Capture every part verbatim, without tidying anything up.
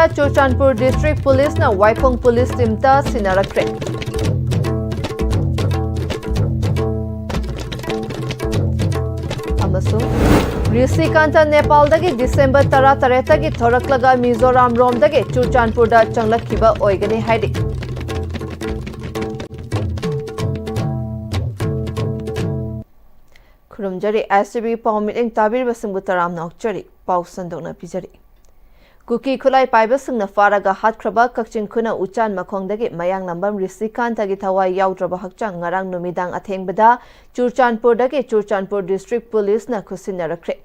Churachandpur district ꯄꯨꯂꯤꯁꯅ ꯋꯥꯏꯈꯣꯡ police ꯇꯤꯝꯇ ꯁꯤꯟꯅꯔꯛꯈ꯭ꯔꯦ꯫ ꯑꯃꯁꯨꯡ ꯔꯤꯁꯤꯀꯥꯟꯇ ꯅꯦꯄꯥꯜꯗꯒꯤ December ꯇꯔꯥꯇꯔꯦꯠꯇꯒꯤ ꯊꯣꯔꯛꯂꯒ Mizoram ꯔꯣꯝꯗꯒꯤ ꯆꯨꯔꯆꯥꯟꯄꯨꯔꯗ ꯆꯪꯂꯛꯈꯤꯕ ꯑꯣꯏꯒꯅꯤ ꯍꯥꯏꯔꯤ꯫ ꯈꯨꯔꯨꯝꯖꯔꯤ꯫ ꯑꯦꯁ ꯇꯤ ꯚꯤ ꯄꯥꯎ ꯃꯤꯠꯌꯦꯡ ꯇꯥꯕꯤꯔꯤꯕꯁꯤꯡꯕꯨ ꯇꯔꯥꯝꯅ ꯑꯣꯛꯆꯔꯤ꯫ ꯄꯥꯎ ꯁꯟꯗꯣꯛꯅ ꯄꯤꯖꯔꯤ꯫ ꯀꯨꯀꯤ ꯈꯨꯠꯂꯥꯏ ꯄꯥꯏꯕꯁꯤꯡꯅ ꯐꯥꯔꯒ ꯍꯥꯠꯈ꯭ꯔꯕ ꯀꯛꯆꯤꯡ ꯈꯨꯅꯧ ꯎꯆꯥꯟ ꯃꯈꯣꯡꯗꯒꯤ ꯃꯌꯥꯡꯂꯝꯕꯝ ꯔꯤꯁꯤꯀꯥꯟꯇꯒꯤ ꯊꯋꯥꯏ ꯌꯥꯎꯗ꯭ꯔꯕ ꯍꯛꯆꯥꯡ ꯉꯔꯥꯡ ꯅꯨꯃꯤꯗꯥꯡ ꯑꯊꯦꯡꯕꯗ ꯆꯨꯔꯆꯥꯟꯄꯨꯔꯗꯒꯤ ꯆꯨꯔꯆꯥꯟꯄꯨꯔ ꯗꯤꯁꯇ꯭ꯔꯤꯛ ꯄꯨꯂꯤꯁꯅ ꯈꯨꯠꯁꯤꯟꯅꯔꯛꯈ꯭ꯔꯦ꯫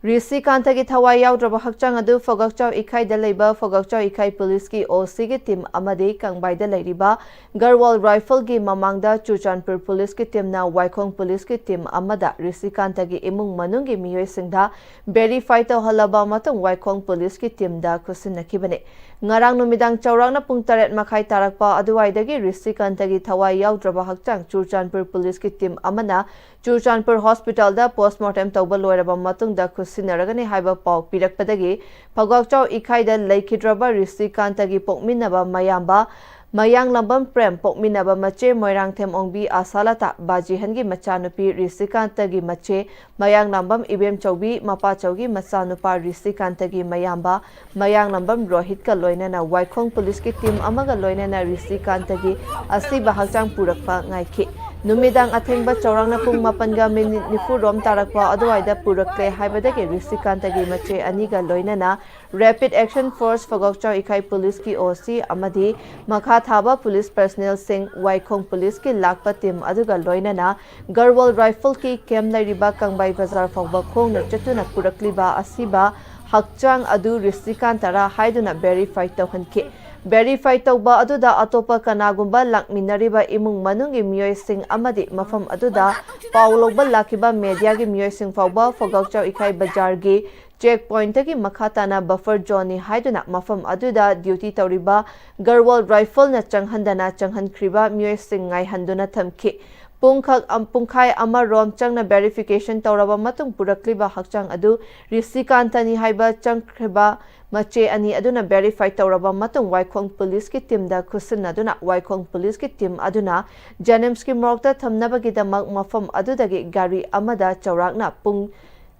ꯔꯤꯁꯤꯀꯥꯟꯇꯒꯤ ꯊꯋꯥꯏ ꯌꯥꯎꯗ꯭ꯔꯕ ꯍꯛꯆꯥꯡ ꯑꯗꯨ ꯐꯧꯒꯥꯛꯆꯥꯎ ꯏꯈꯥꯏꯗ ꯂꯩꯕ ꯐꯧꯒꯥꯛꯆꯥꯎ ꯏꯈꯥꯏ ꯄꯨꯂꯤꯁꯀꯤ ꯑꯣ ꯁꯤꯒꯤ ꯇꯤꯝ ꯑꯃꯗꯤ ꯀꯪꯕꯥꯏꯗ ꯂꯩꯔꯤꯕ ꯒꯔꯋꯥꯜ ꯔꯥꯏꯐꯜꯒꯤ ꯃꯃꯥꯡꯗ ꯆꯨꯔꯆꯥꯟꯄꯨꯔ ꯄꯨꯂꯤꯁꯀꯤ ꯇꯤꯝꯅ ꯋꯥꯏꯈꯣꯡ ꯄꯨꯂꯤꯁꯀꯤ ꯇꯤꯝ ꯑꯃꯗ ꯔꯤꯁꯤꯀꯥꯟꯇꯒꯤ ꯏꯃꯨꯡ ꯃꯅꯨꯡꯒꯤ ꯃꯤꯑꯣꯏꯁꯤꯡꯗ ꯚꯦꯔꯤꯐꯥꯏ ꯇꯧꯍꯜꯂꯕ ꯃꯇꯨꯡ ꯋꯥꯏꯈꯣꯡ ꯄꯨꯂꯤꯁꯀꯤ ꯇꯤꯝꯗ ꯈꯨꯠꯁꯤꯟꯅꯈꯤꯕꯅꯤ꯫ ꯉꯔꯥꯡ ꯅꯨꯃꯤꯗꯥꯡ ꯆꯥꯎꯔꯥꯛꯅ ꯄꯨꯡ ꯇꯔꯦꯠ ꯃꯈꯥꯏ ꯇꯥꯔꯛꯄ ꯑꯗꯨꯋꯥꯏꯗꯒꯤ ꯔꯤꯁꯤꯀꯥꯟꯇꯒꯤ ꯊꯋꯥꯏ ꯌꯥꯎꯗ꯭ꯔꯕ ꯍꯛꯆꯥꯡ ꯆꯨꯔꯆꯥꯟꯄꯨꯔ ꯄꯨꯂꯤꯁꯀꯤ ꯇꯤꯝ ꯑꯃꯅ ꯆꯨꯔꯆꯥꯟꯄꯨꯔ ꯍꯣꯁꯄꯤꯇꯥꯜꯗ ꯄꯣꯁꯃꯣꯔꯇꯦꯝ ꯇꯧꯕ ꯂꯣꯏꯔꯕ ꯃꯇꯨꯡꯗ ꯈꯨꯠꯁꯤꯟꯅꯔꯒꯅꯤ ꯍꯥꯏꯕ ꯄꯥꯎ ꯄꯤꯔꯛꯄꯗꯒꯤ ꯐꯧꯒꯥꯛꯆꯥꯎ ꯏꯈꯥꯏꯗ ꯂꯩꯈꯤꯗ꯭ꯔꯕ ꯔꯤꯁꯤꯀꯥꯟꯇꯒꯤ ꯄꯣꯛꯃꯤꯟꯅꯕ ꯃꯌꯥꯝꯕ ꯃꯌꯥꯡꯂꯝꯕꯝ ꯄ꯭ꯔꯦꯝ, ꯄꯣꯛꯃꯤꯟꯅꯕ ꯃꯆꯦ ꯃꯣꯏꯔꯥꯡꯊꯦꯝ ꯑꯣꯡꯕꯤ ꯑꯁꯥꯂꯇꯥ, ꯕꯥꯖꯤꯍꯟꯒꯤ ꯃꯆꯥꯅꯨꯄꯤ ꯔꯤꯁꯤꯀꯥꯟꯇꯒꯤ ꯃꯆꯦ ꯃꯌꯥꯡꯂꯝꯕꯝ ꯏꯕꯦꯝꯆꯧꯕꯤ, ꯃꯄꯥꯆꯧꯒꯤ ꯃꯆꯥꯅꯨꯄꯥ ꯔꯤꯁꯤꯀꯥꯟꯇꯒꯤ ꯃꯌꯥꯝꯕ ꯃꯌꯥꯡꯂꯝꯕꯝ ꯔꯣꯍꯤꯠꯀ ꯂꯣꯏꯅꯅ ꯋꯥꯏꯈꯣꯡ ꯄꯨꯂꯤꯁꯀꯤ ꯇꯤꯝ ꯑꯃꯒ ꯂꯣꯏꯅꯅ ꯔꯤꯁꯤꯀꯥꯟꯇꯒꯤ ꯑꯁꯤꯕ ꯍꯛꯆꯥꯡ ꯄꯨꯔꯛꯄ ꯉꯥꯏꯈꯤ꯫ ꯅꯨꯃꯤꯗꯥꯡ ꯑꯊꯦꯡꯕ ꯆꯥꯎꯔꯥꯛꯅ ꯄꯨꯡ ꯃꯥꯄꯟꯒ ꯃꯤꯅꯤꯠ ꯅꯤꯐꯨ ꯔꯣꯝ ꯇꯥꯔꯛꯄ ꯑꯗꯨꯋꯥꯏꯗ ꯄꯨꯔꯛꯂꯦ ꯍꯥꯏꯕꯗꯒꯤ ꯔꯤꯁꯤꯀꯥꯟꯇꯒꯤ ꯃꯆꯦ ꯑꯅꯤꯒ ꯂꯣꯏꯅꯅ ꯔꯦꯄꯤꯗ ꯑꯦꯛꯁꯟ ꯐꯣꯔꯁ ꯐꯧꯒꯥꯛꯆꯥꯎ ꯏꯈꯥꯏ ꯄꯨꯂꯤꯁꯀꯤ ꯑꯣ ꯁꯤ ꯑꯃꯗꯤ ꯃꯈꯥ ꯊꯥꯕ ꯄꯨꯂꯤꯁ ꯄꯔꯁꯅꯦꯜꯁꯤꯡ, ꯋꯥꯏꯈꯣꯡ ꯄꯨꯂꯤꯁꯀꯤ ꯂꯥꯛꯄ ꯇꯤꯝ ꯑꯗꯨꯒ ꯂꯣꯏꯅꯅ ꯒꯔꯋꯥꯜ ꯔꯥꯏꯐꯜꯒꯤ ꯀꯦꯝ ꯂꯩꯔꯤꯕ ꯀꯪꯕꯥꯏ ꯕꯖꯥꯔ ꯐꯥꯎꯕ ꯈꯣꯡꯅ ꯆꯠꯇꯨꯅ ꯄꯨꯔꯛꯂꯤꯕ ꯑꯁꯤꯕ ꯍꯛꯆꯥꯡ ꯑꯗꯨ ꯔꯤꯁꯤꯀꯥꯟꯇꯔꯥ ꯍꯥꯏꯗꯨꯅ ꯚꯦꯔꯤꯐꯥꯏ ꯇꯧꯍꯟꯈꯤ꯫ ꯚꯦꯔꯤꯐꯥꯏ ꯇꯧꯕ ꯑꯗꯨꯗ ꯑꯇꯣꯞꯄ ꯀꯅꯥꯒꯨꯝꯕ ꯂꯥꯛꯃꯤꯟꯅꯔꯤꯕ ꯏꯃꯨꯡ ꯃꯅꯨꯡꯒꯤ ꯃꯤꯑꯣꯏꯁꯤꯡ ꯑꯃꯗꯤ ꯃꯐꯝ ꯑꯗꯨꯗ ꯄꯥꯎ ꯂꯧꯕ ꯂꯥꯛꯈꯤꯕ ꯃꯦꯗꯤꯌꯥꯒꯤ ꯃꯤꯑꯣꯏꯁꯤꯡ ꯐꯥꯎꯕ ꯐꯧꯒꯥꯛꯆꯥꯎ ꯏꯈꯥꯏ ꯕꯖꯥꯔꯒꯤ ꯆꯦꯛ ꯄꯣꯏꯟꯠꯇꯒꯤ ꯃꯈꯥ ꯇꯥꯅ ꯕꯐꯔ ꯖꯣꯟꯅꯤ ꯍꯥꯏꯗꯨꯅ ꯃꯐꯝ ꯑꯗꯨꯗ ꯗ꯭ꯌꯨꯇꯤ ꯇꯧꯔꯤꯕ ꯒꯔꯋꯥꯜ ꯔꯥꯏꯐꯜꯅ ꯆꯪꯍꯟꯗꯅ ꯆꯪꯍꯟꯈ꯭ꯔꯤꯕ ꯃꯤꯑꯣꯏꯁꯤꯡ ꯉꯥꯏꯍꯟꯗꯨꯅ ꯊꯝꯈꯤ꯫ ꯄꯨꯡꯈꯛ ꯑꯝ-, ꯄꯨꯡꯈꯥꯏ ꯑꯃꯔꯣꯝ ꯆꯪꯅ ꯚꯦꯔꯤꯐꯤꯀꯦꯁꯟ ꯇꯧꯔꯕ ꯃꯇꯨꯡ ꯄꯨꯔꯛꯂꯤꯕ ꯍꯛꯆꯥꯡ ꯑꯗꯨ ꯔꯤꯁꯤꯀꯥꯟꯇꯅꯤ ꯍꯥꯏꯕ ꯆꯪꯈ꯭ꯔꯤꯕ ꯃꯆꯦ ꯑꯅꯤ ꯑꯗꯨꯅ verify ꯇꯧꯔꯕ ꯃꯇꯨꯡ ꯋꯥꯏꯈꯣꯡ ꯄꯨꯂꯤꯁꯀꯤ ꯇꯤꯝꯗ ꯈꯨꯠꯁꯤꯟꯅꯗꯨꯅ ꯋꯥꯏꯈꯣꯡ ꯄꯨꯂꯤꯁꯀꯤ ꯇꯤꯝ ꯑꯗꯨꯅ JNIMSꯀꯤ ꯃꯣꯔꯒꯇ ꯊꯝꯅꯕꯒꯤꯗꯃꯛ ꯃꯐꯝ ꯑꯗꯨꯗꯒꯤ ꯒꯥꯔꯤ ꯑꯃꯗ ꯆꯥꯎꯔꯥꯛꯅ ꯄꯨꯡ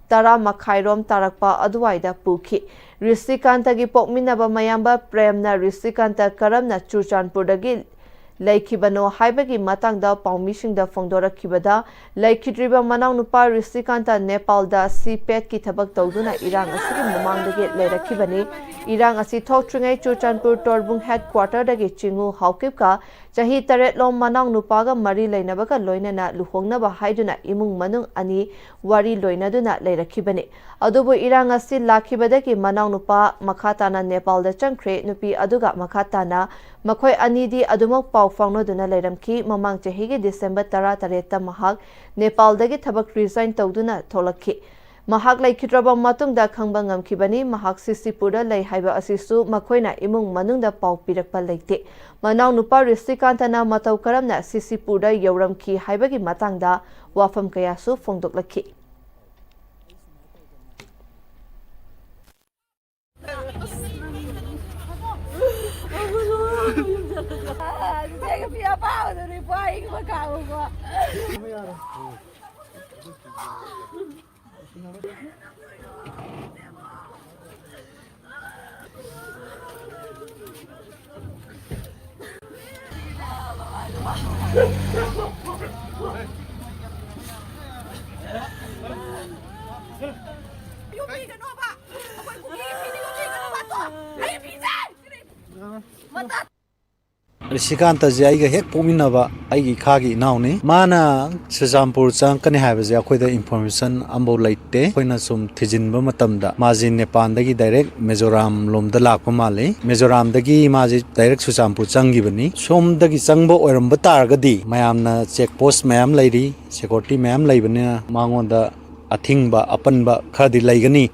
ꯇꯔꯥ ꯃꯈꯥꯏꯔꯣꯝ ꯇꯥꯔꯛꯄ ꯑꯗꯨꯋꯥꯏꯗ ꯄꯨꯈꯤ꯫ ꯔꯤꯁꯤꯀꯥꯟꯇꯒꯤ ꯄꯣꯛꯃꯤꯟꯅꯕ ꯃꯌꯥꯝꯕ ꯄ꯭ꯔꯦꯝꯅ ꯔꯤꯁꯤꯀꯥꯟꯇ ꯀꯔꯝꯅ ꯆꯨꯔꯆꯥꯟꯄꯨꯔꯗꯒꯤ ꯂꯩꯈꯤꯕꯅꯣ ꯍꯥꯏꯕꯒꯤ ꯃꯇꯥꯡꯗ ꯄꯥꯎꯃꯤꯁꯤꯡꯗ ꯐꯣꯡꯗꯣꯔꯛꯈꯤꯕꯗ, ꯂꯩꯈꯤꯗ꯭ꯔꯤꯕ ꯃꯅꯥꯎꯅꯨꯄꯥ ꯔꯤꯁꯤꯀꯥꯟꯇ ꯅꯦꯄꯥꯜꯗ ꯁꯤ ꯄꯦꯠꯀꯤ ꯊꯕꯛ ꯇꯧꯗꯨꯅ ꯏꯔꯥꯡ ꯑꯁꯤꯒꯤ ꯃꯃꯥꯡꯗꯒꯤ ꯂꯩꯔꯛꯈꯤꯕꯅꯤ꯫ ꯏꯔꯥꯡ ꯑꯁꯤ ꯊꯣꯛꯇ꯭ꯔꯤꯉꯩ ꯆꯨꯔꯆꯥꯟꯄꯨꯔ ꯇꯣꯔꯕꯨꯡ headquarterꯗꯒꯤ ꯆꯤꯡꯉꯨ ꯍꯥꯎꯀꯤꯞꯀ ꯆꯍꯤ ꯇꯔꯦꯠꯂꯣꯝ ꯃꯅꯥꯎꯅꯨꯄꯥꯒ ꯃꯔꯤ ꯂꯩꯅꯕꯒ ꯂꯣꯏꯅꯅ ꯂꯨꯍꯣꯡꯅꯕ ꯍꯥꯏꯗꯨꯅ ꯏꯃꯨꯡ ꯃꯅꯨꯡ ꯑꯅꯤ ꯋꯥꯔꯤ ꯂꯣꯏꯅꯗꯨꯅ ꯂꯩꯔꯛꯈꯤꯕꯅꯤ꯫ ꯑꯗꯨꯕꯨ ꯏꯔꯥꯡ ꯑꯁꯤ ꯂꯥꯛꯈꯤꯕꯗꯒꯤ ꯃꯅꯥꯎꯅꯨꯄꯥ ꯃꯈꯥ ꯇꯥꯅ ꯅꯦꯄꯥꯜꯗ ꯆꯪꯈ꯭ꯔꯦ꯫ ꯅꯨꯄꯤ ꯑꯗꯨꯒ ꯃꯈꯥ ꯇꯥꯅ ꯃꯈꯣꯏ ꯑꯅꯤꯗꯤ ꯑꯗꯨꯃꯛ ꯄꯥꯎ ꯐꯥꯎꯅꯗꯨꯅ ꯂꯩꯔꯝꯈꯤ꯫ ꯃꯃꯥꯡ ꯆꯍꯤꯒꯤ ꯗꯤꯁꯦꯝꯕꯔ ꯇꯔꯥ ꯇꯔꯦꯠꯇ ꯃꯍꯥꯛ ꯅꯦꯄꯥꯜꯗꯒꯤ ꯊꯕꯛ resign ꯇꯧꯗꯨꯅ ꯊꯣꯛꯂꯛꯈꯤ꯫ ꯃꯍꯥꯛ ꯂꯩꯈꯤꯗ꯭ꯔꯕ ꯃꯇꯨꯡꯗ ꯈꯪꯕ ꯉꯝꯈꯤꯕꯅꯤ꯫ ꯃꯍꯥꯛ ꯁꯤꯁꯤꯄꯨꯔꯗ ꯂꯩ ꯍꯥꯏꯕ ꯑꯁꯤꯁꯨ ꯃꯈꯣꯏꯅ ꯏꯃꯨꯡ ꯃꯅꯨꯡꯗ ꯄꯥꯎ ꯄꯤꯔꯛꯄ ꯂꯩꯇꯦ꯫ ꯃꯅꯥꯎꯅꯨꯄꯥ ꯔꯤꯁꯤꯀꯥꯟꯇꯅ ꯃꯇꯧ ꯀꯔꯝꯅ ꯁꯤꯁꯤꯄꯨꯔꯗ ꯌꯧꯔꯝꯈꯤ ꯍꯥꯏꯕꯒꯤ ꯃꯇꯥꯡꯗ ꯋꯥꯐꯝ ꯀꯌꯥꯁꯨ ꯐꯣꯡꯗꯣꯛꯂꯛꯈꯤ꯫ ꯔꯤꯁꯤꯀꯥꯟꯇꯁꯦ ꯑꯩꯒ ꯍꯦꯛ ꯄꯣꯛꯃꯤꯟꯅꯕ ꯑꯩꯒꯤ ꯏꯈꯥꯒꯤ ꯏꯅꯥꯎꯅꯤ꯫ ꯃꯥꯅ ꯆꯨꯔꯆꯥꯟꯄꯨꯔ ꯆꯪꯉꯛꯀꯅꯤ ꯍꯥꯏꯕꯁꯦ ꯑꯩꯈꯣꯏꯗ information ꯑꯃꯐꯥꯎ ꯂꯩꯇꯦ꯫ ꯑꯩꯈꯣꯏꯅ ꯁꯨꯝ ꯊꯤꯖꯤꯟꯕ ꯃꯇꯝꯗ ꯃꯥꯁꯤ ꯅꯦꯄꯥꯟꯗꯒꯤ direct ꯃꯤꯖꯣꯔꯥꯝ ꯂꯣꯝꯗ ꯂꯥꯛꯄ ꯃꯥꯜꯂꯤ꯫ ꯃꯤꯖꯣꯔꯥꯝꯗꯒꯤ ꯃꯥꯁꯤ direct ꯆꯨꯔꯆꯥꯟꯄꯨꯔ ꯆꯪꯈꯤꯕꯅꯤ꯫ ꯁꯣꯝꯗꯒꯤ ꯆꯪꯕ ꯑꯣꯏꯔꯝꯕ ꯇꯥꯔꯒꯗꯤ ꯃꯌꯥꯝꯅ check post ꯃꯌꯥꯝ ꯂꯩꯔꯤ, security ꯃꯌꯥꯝ ꯂꯩꯕꯅꯤꯅ ꯃꯉꯣꯟꯗ ꯑꯊꯤꯡꯕ, ꯑꯄꯟꯕ ꯈꯔꯗꯤ ꯂꯩꯒꯅꯤ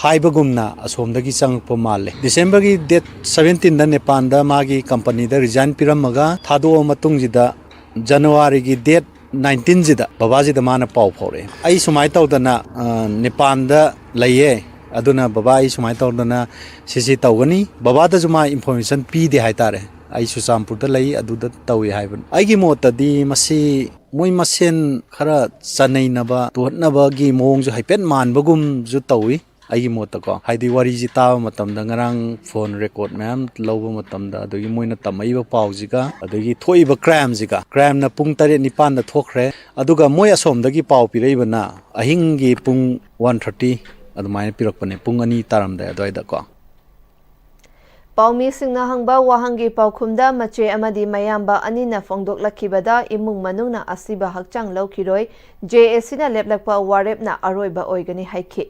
ꯍꯥꯏꯕꯒꯨꯝꯅ ꯑꯁꯣꯝꯗꯒꯤ ꯆꯪꯉꯛꯄ ꯃꯥꯜꯂꯦ꯫ ꯗꯤꯁꯦꯝꯕꯔꯒꯤ date seventeenꯗ ꯅꯦꯄꯥꯟꯗ ꯃꯥꯒꯤ companyꯗ resign ꯄꯤꯔꯝꯃꯒ ꯊꯥꯗꯣꯛꯑ ꯃꯇꯨꯡꯁꯤꯗ ꯖꯅꯋꯥꯔꯤꯒꯤ date nineteenꯁꯤꯗ ꯕꯕꯥꯁꯤꯗ ꯃꯥꯅ ꯄꯥꯎ ꯐꯥꯎꯔꯛꯑꯦ, "ꯑꯩ ꯁꯨꯃꯥꯏꯅ ꯇꯧꯗꯅ, ꯑ, ꯅꯦꯄꯥꯟꯗ ꯂꯩꯌꯦ, ꯑꯗꯨꯅ ꯕꯕꯥ, ꯑꯩ ꯁꯨꯃꯥꯏꯅ ꯇꯧꯗꯅ ꯁꯤꯁꯤ ꯇꯧꯒꯅꯤ꯫ ꯕꯕꯥꯗꯁꯨ ꯃꯥ ꯏꯟꯐꯣꯔꯃꯦꯁꯟ ꯄꯤꯗꯦ ꯍꯥꯏꯇꯥꯔꯦ꯫ ꯑꯩ ꯆꯨꯔꯆꯥꯟꯄꯨꯔꯗ ꯂꯩ, ꯑꯗꯨꯗ ꯇꯧꯏ ꯍꯥꯏꯕꯅꯤ꯫ ꯑꯩꯒꯤ ꯃꯣꯠꯇꯗꯤ ꯃꯁꯤ ꯃꯣꯏ ꯃꯁꯦꯟ ꯈꯔ ꯆꯅꯩꯅꯕ, ꯇꯨꯍꯠꯅꯕꯒꯤ ꯃꯑꯣꯡꯁꯨ ꯍꯥꯏꯐꯦꯠ ꯃꯥꯟꯕꯒꯨꯝꯁꯨ ꯇꯧꯏ꯫ ꯑꯩꯒꯤ ꯃꯣꯠꯇꯀꯣ, ꯍꯥꯏꯗꯤ ꯋꯥꯔꯤꯁꯤ ꯇꯥꯕ ꯃꯇꯝꯗ, ꯉꯔꯥꯡ ꯐꯣꯟ ꯔꯦꯀꯣꯔꯠ ꯃꯌꯥꯝ ꯂꯧꯕ ꯃꯇꯝꯗ, ꯑꯗꯒꯤ ꯃꯣꯏꯅ ꯇꯝꯃꯛꯏꯕ ꯄꯥꯎꯁꯤꯒ, ꯑꯗꯒꯤ ꯊꯣꯛꯏꯕ ꯀ꯭ꯔꯥꯏꯝꯁꯤꯒ, ꯀ꯭ꯔꯥꯏꯝꯅ ꯄꯨꯡ ꯇꯔꯦꯠ ꯅꯤꯄꯥꯟꯗ ꯊꯣꯛꯈ꯭ꯔꯦ, ꯑꯗꯨꯒ ꯃꯣꯏ ꯑꯁꯣꯝꯗꯒꯤ ꯄꯥꯎ ꯄꯤꯔꯛꯏꯕꯅ ꯑꯍꯤꯡꯒꯤ ꯄꯨꯡ ꯋꯥꯟ ꯊꯥꯔꯇꯤ ꯑꯗꯨꯃꯥꯏꯅ ꯄꯤꯔꯛꯄꯅꯦ, ꯄꯨꯡ ꯑꯅꯤ ꯇꯥꯔꯝꯗꯥꯏ ꯑꯗꯨꯋꯥꯏꯗꯀꯣ꯫ ꯄꯥꯎꯃꯤꯁꯤꯡꯅ ꯍꯪꯕ ꯋꯥꯍꯪꯒꯤ ꯄꯥꯎꯈꯨꯝꯗ ꯃꯆꯦ ꯑꯃꯗꯤ ꯃꯌꯥꯝꯕ ꯑꯅꯤꯅ ꯐꯣꯡꯗꯣꯛꯂꯛꯈꯤꯕꯗ ꯏꯃꯨꯡ ꯃꯅꯨꯡꯅ ꯑꯁꯤꯕ ꯍꯛꯆꯥꯡ ꯂꯧꯈꯤꯔꯣꯏ, ꯖꯦ ꯑꯦ ꯁꯤꯅ ꯂꯦꯞꯂꯛꯄ ꯋꯥꯔꯦꯞꯅ ꯑꯔꯣꯏꯕ ꯑꯣꯏꯒꯅꯤ ꯍꯥꯏꯈꯤ꯫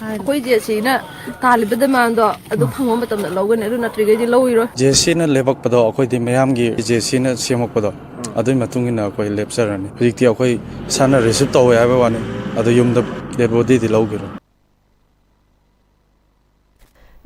ꯑꯩꯈꯣꯏ ꯖꯦ ꯑꯦ ꯁꯤꯅ ꯇꯥꯜꯂꯤꯕ ꯗꯤꯃꯥꯟꯗꯣ ꯑꯗꯨ ꯐꯪꯕ ꯃꯇꯝꯗ ꯂꯧꯒꯅꯤ, ꯑꯗꯨ ꯅꯠꯇ꯭ꯔꯤꯈꯩꯗꯤ ꯂꯧꯔꯣꯏ꯫ ꯖꯦ ꯑꯦ ꯁꯤꯅ ꯂꯦꯞꯄꯛꯄꯗꯣ, ꯑꯩꯈꯣꯏꯗꯤ ꯃꯌꯥꯝꯒꯤ ꯖꯦ ꯑꯦ ꯁꯤꯅ ꯁꯦꯝꯃꯛꯄꯗꯣ, ꯑꯗꯨꯒꯤ ꯃꯇꯨꯡ ꯏꯟꯅ ꯑꯩꯈꯣꯏ ꯂꯦꯞꯆꯔꯅꯤ꯫ ꯍꯧꯖꯤꯛꯇꯤ ꯑꯩꯈꯣꯏ ꯏꯁꯥꯅ ꯔꯤꯁꯤꯞ ꯇꯧꯋꯦ ꯍꯥꯏꯕ ꯋꯥꯅꯤ, ꯑꯗꯣ ꯌꯨꯝꯗ ꯗꯦꯗ ꯕꯣꯗꯤꯗꯤ ꯂꯧꯈꯤꯔꯣꯏ꯫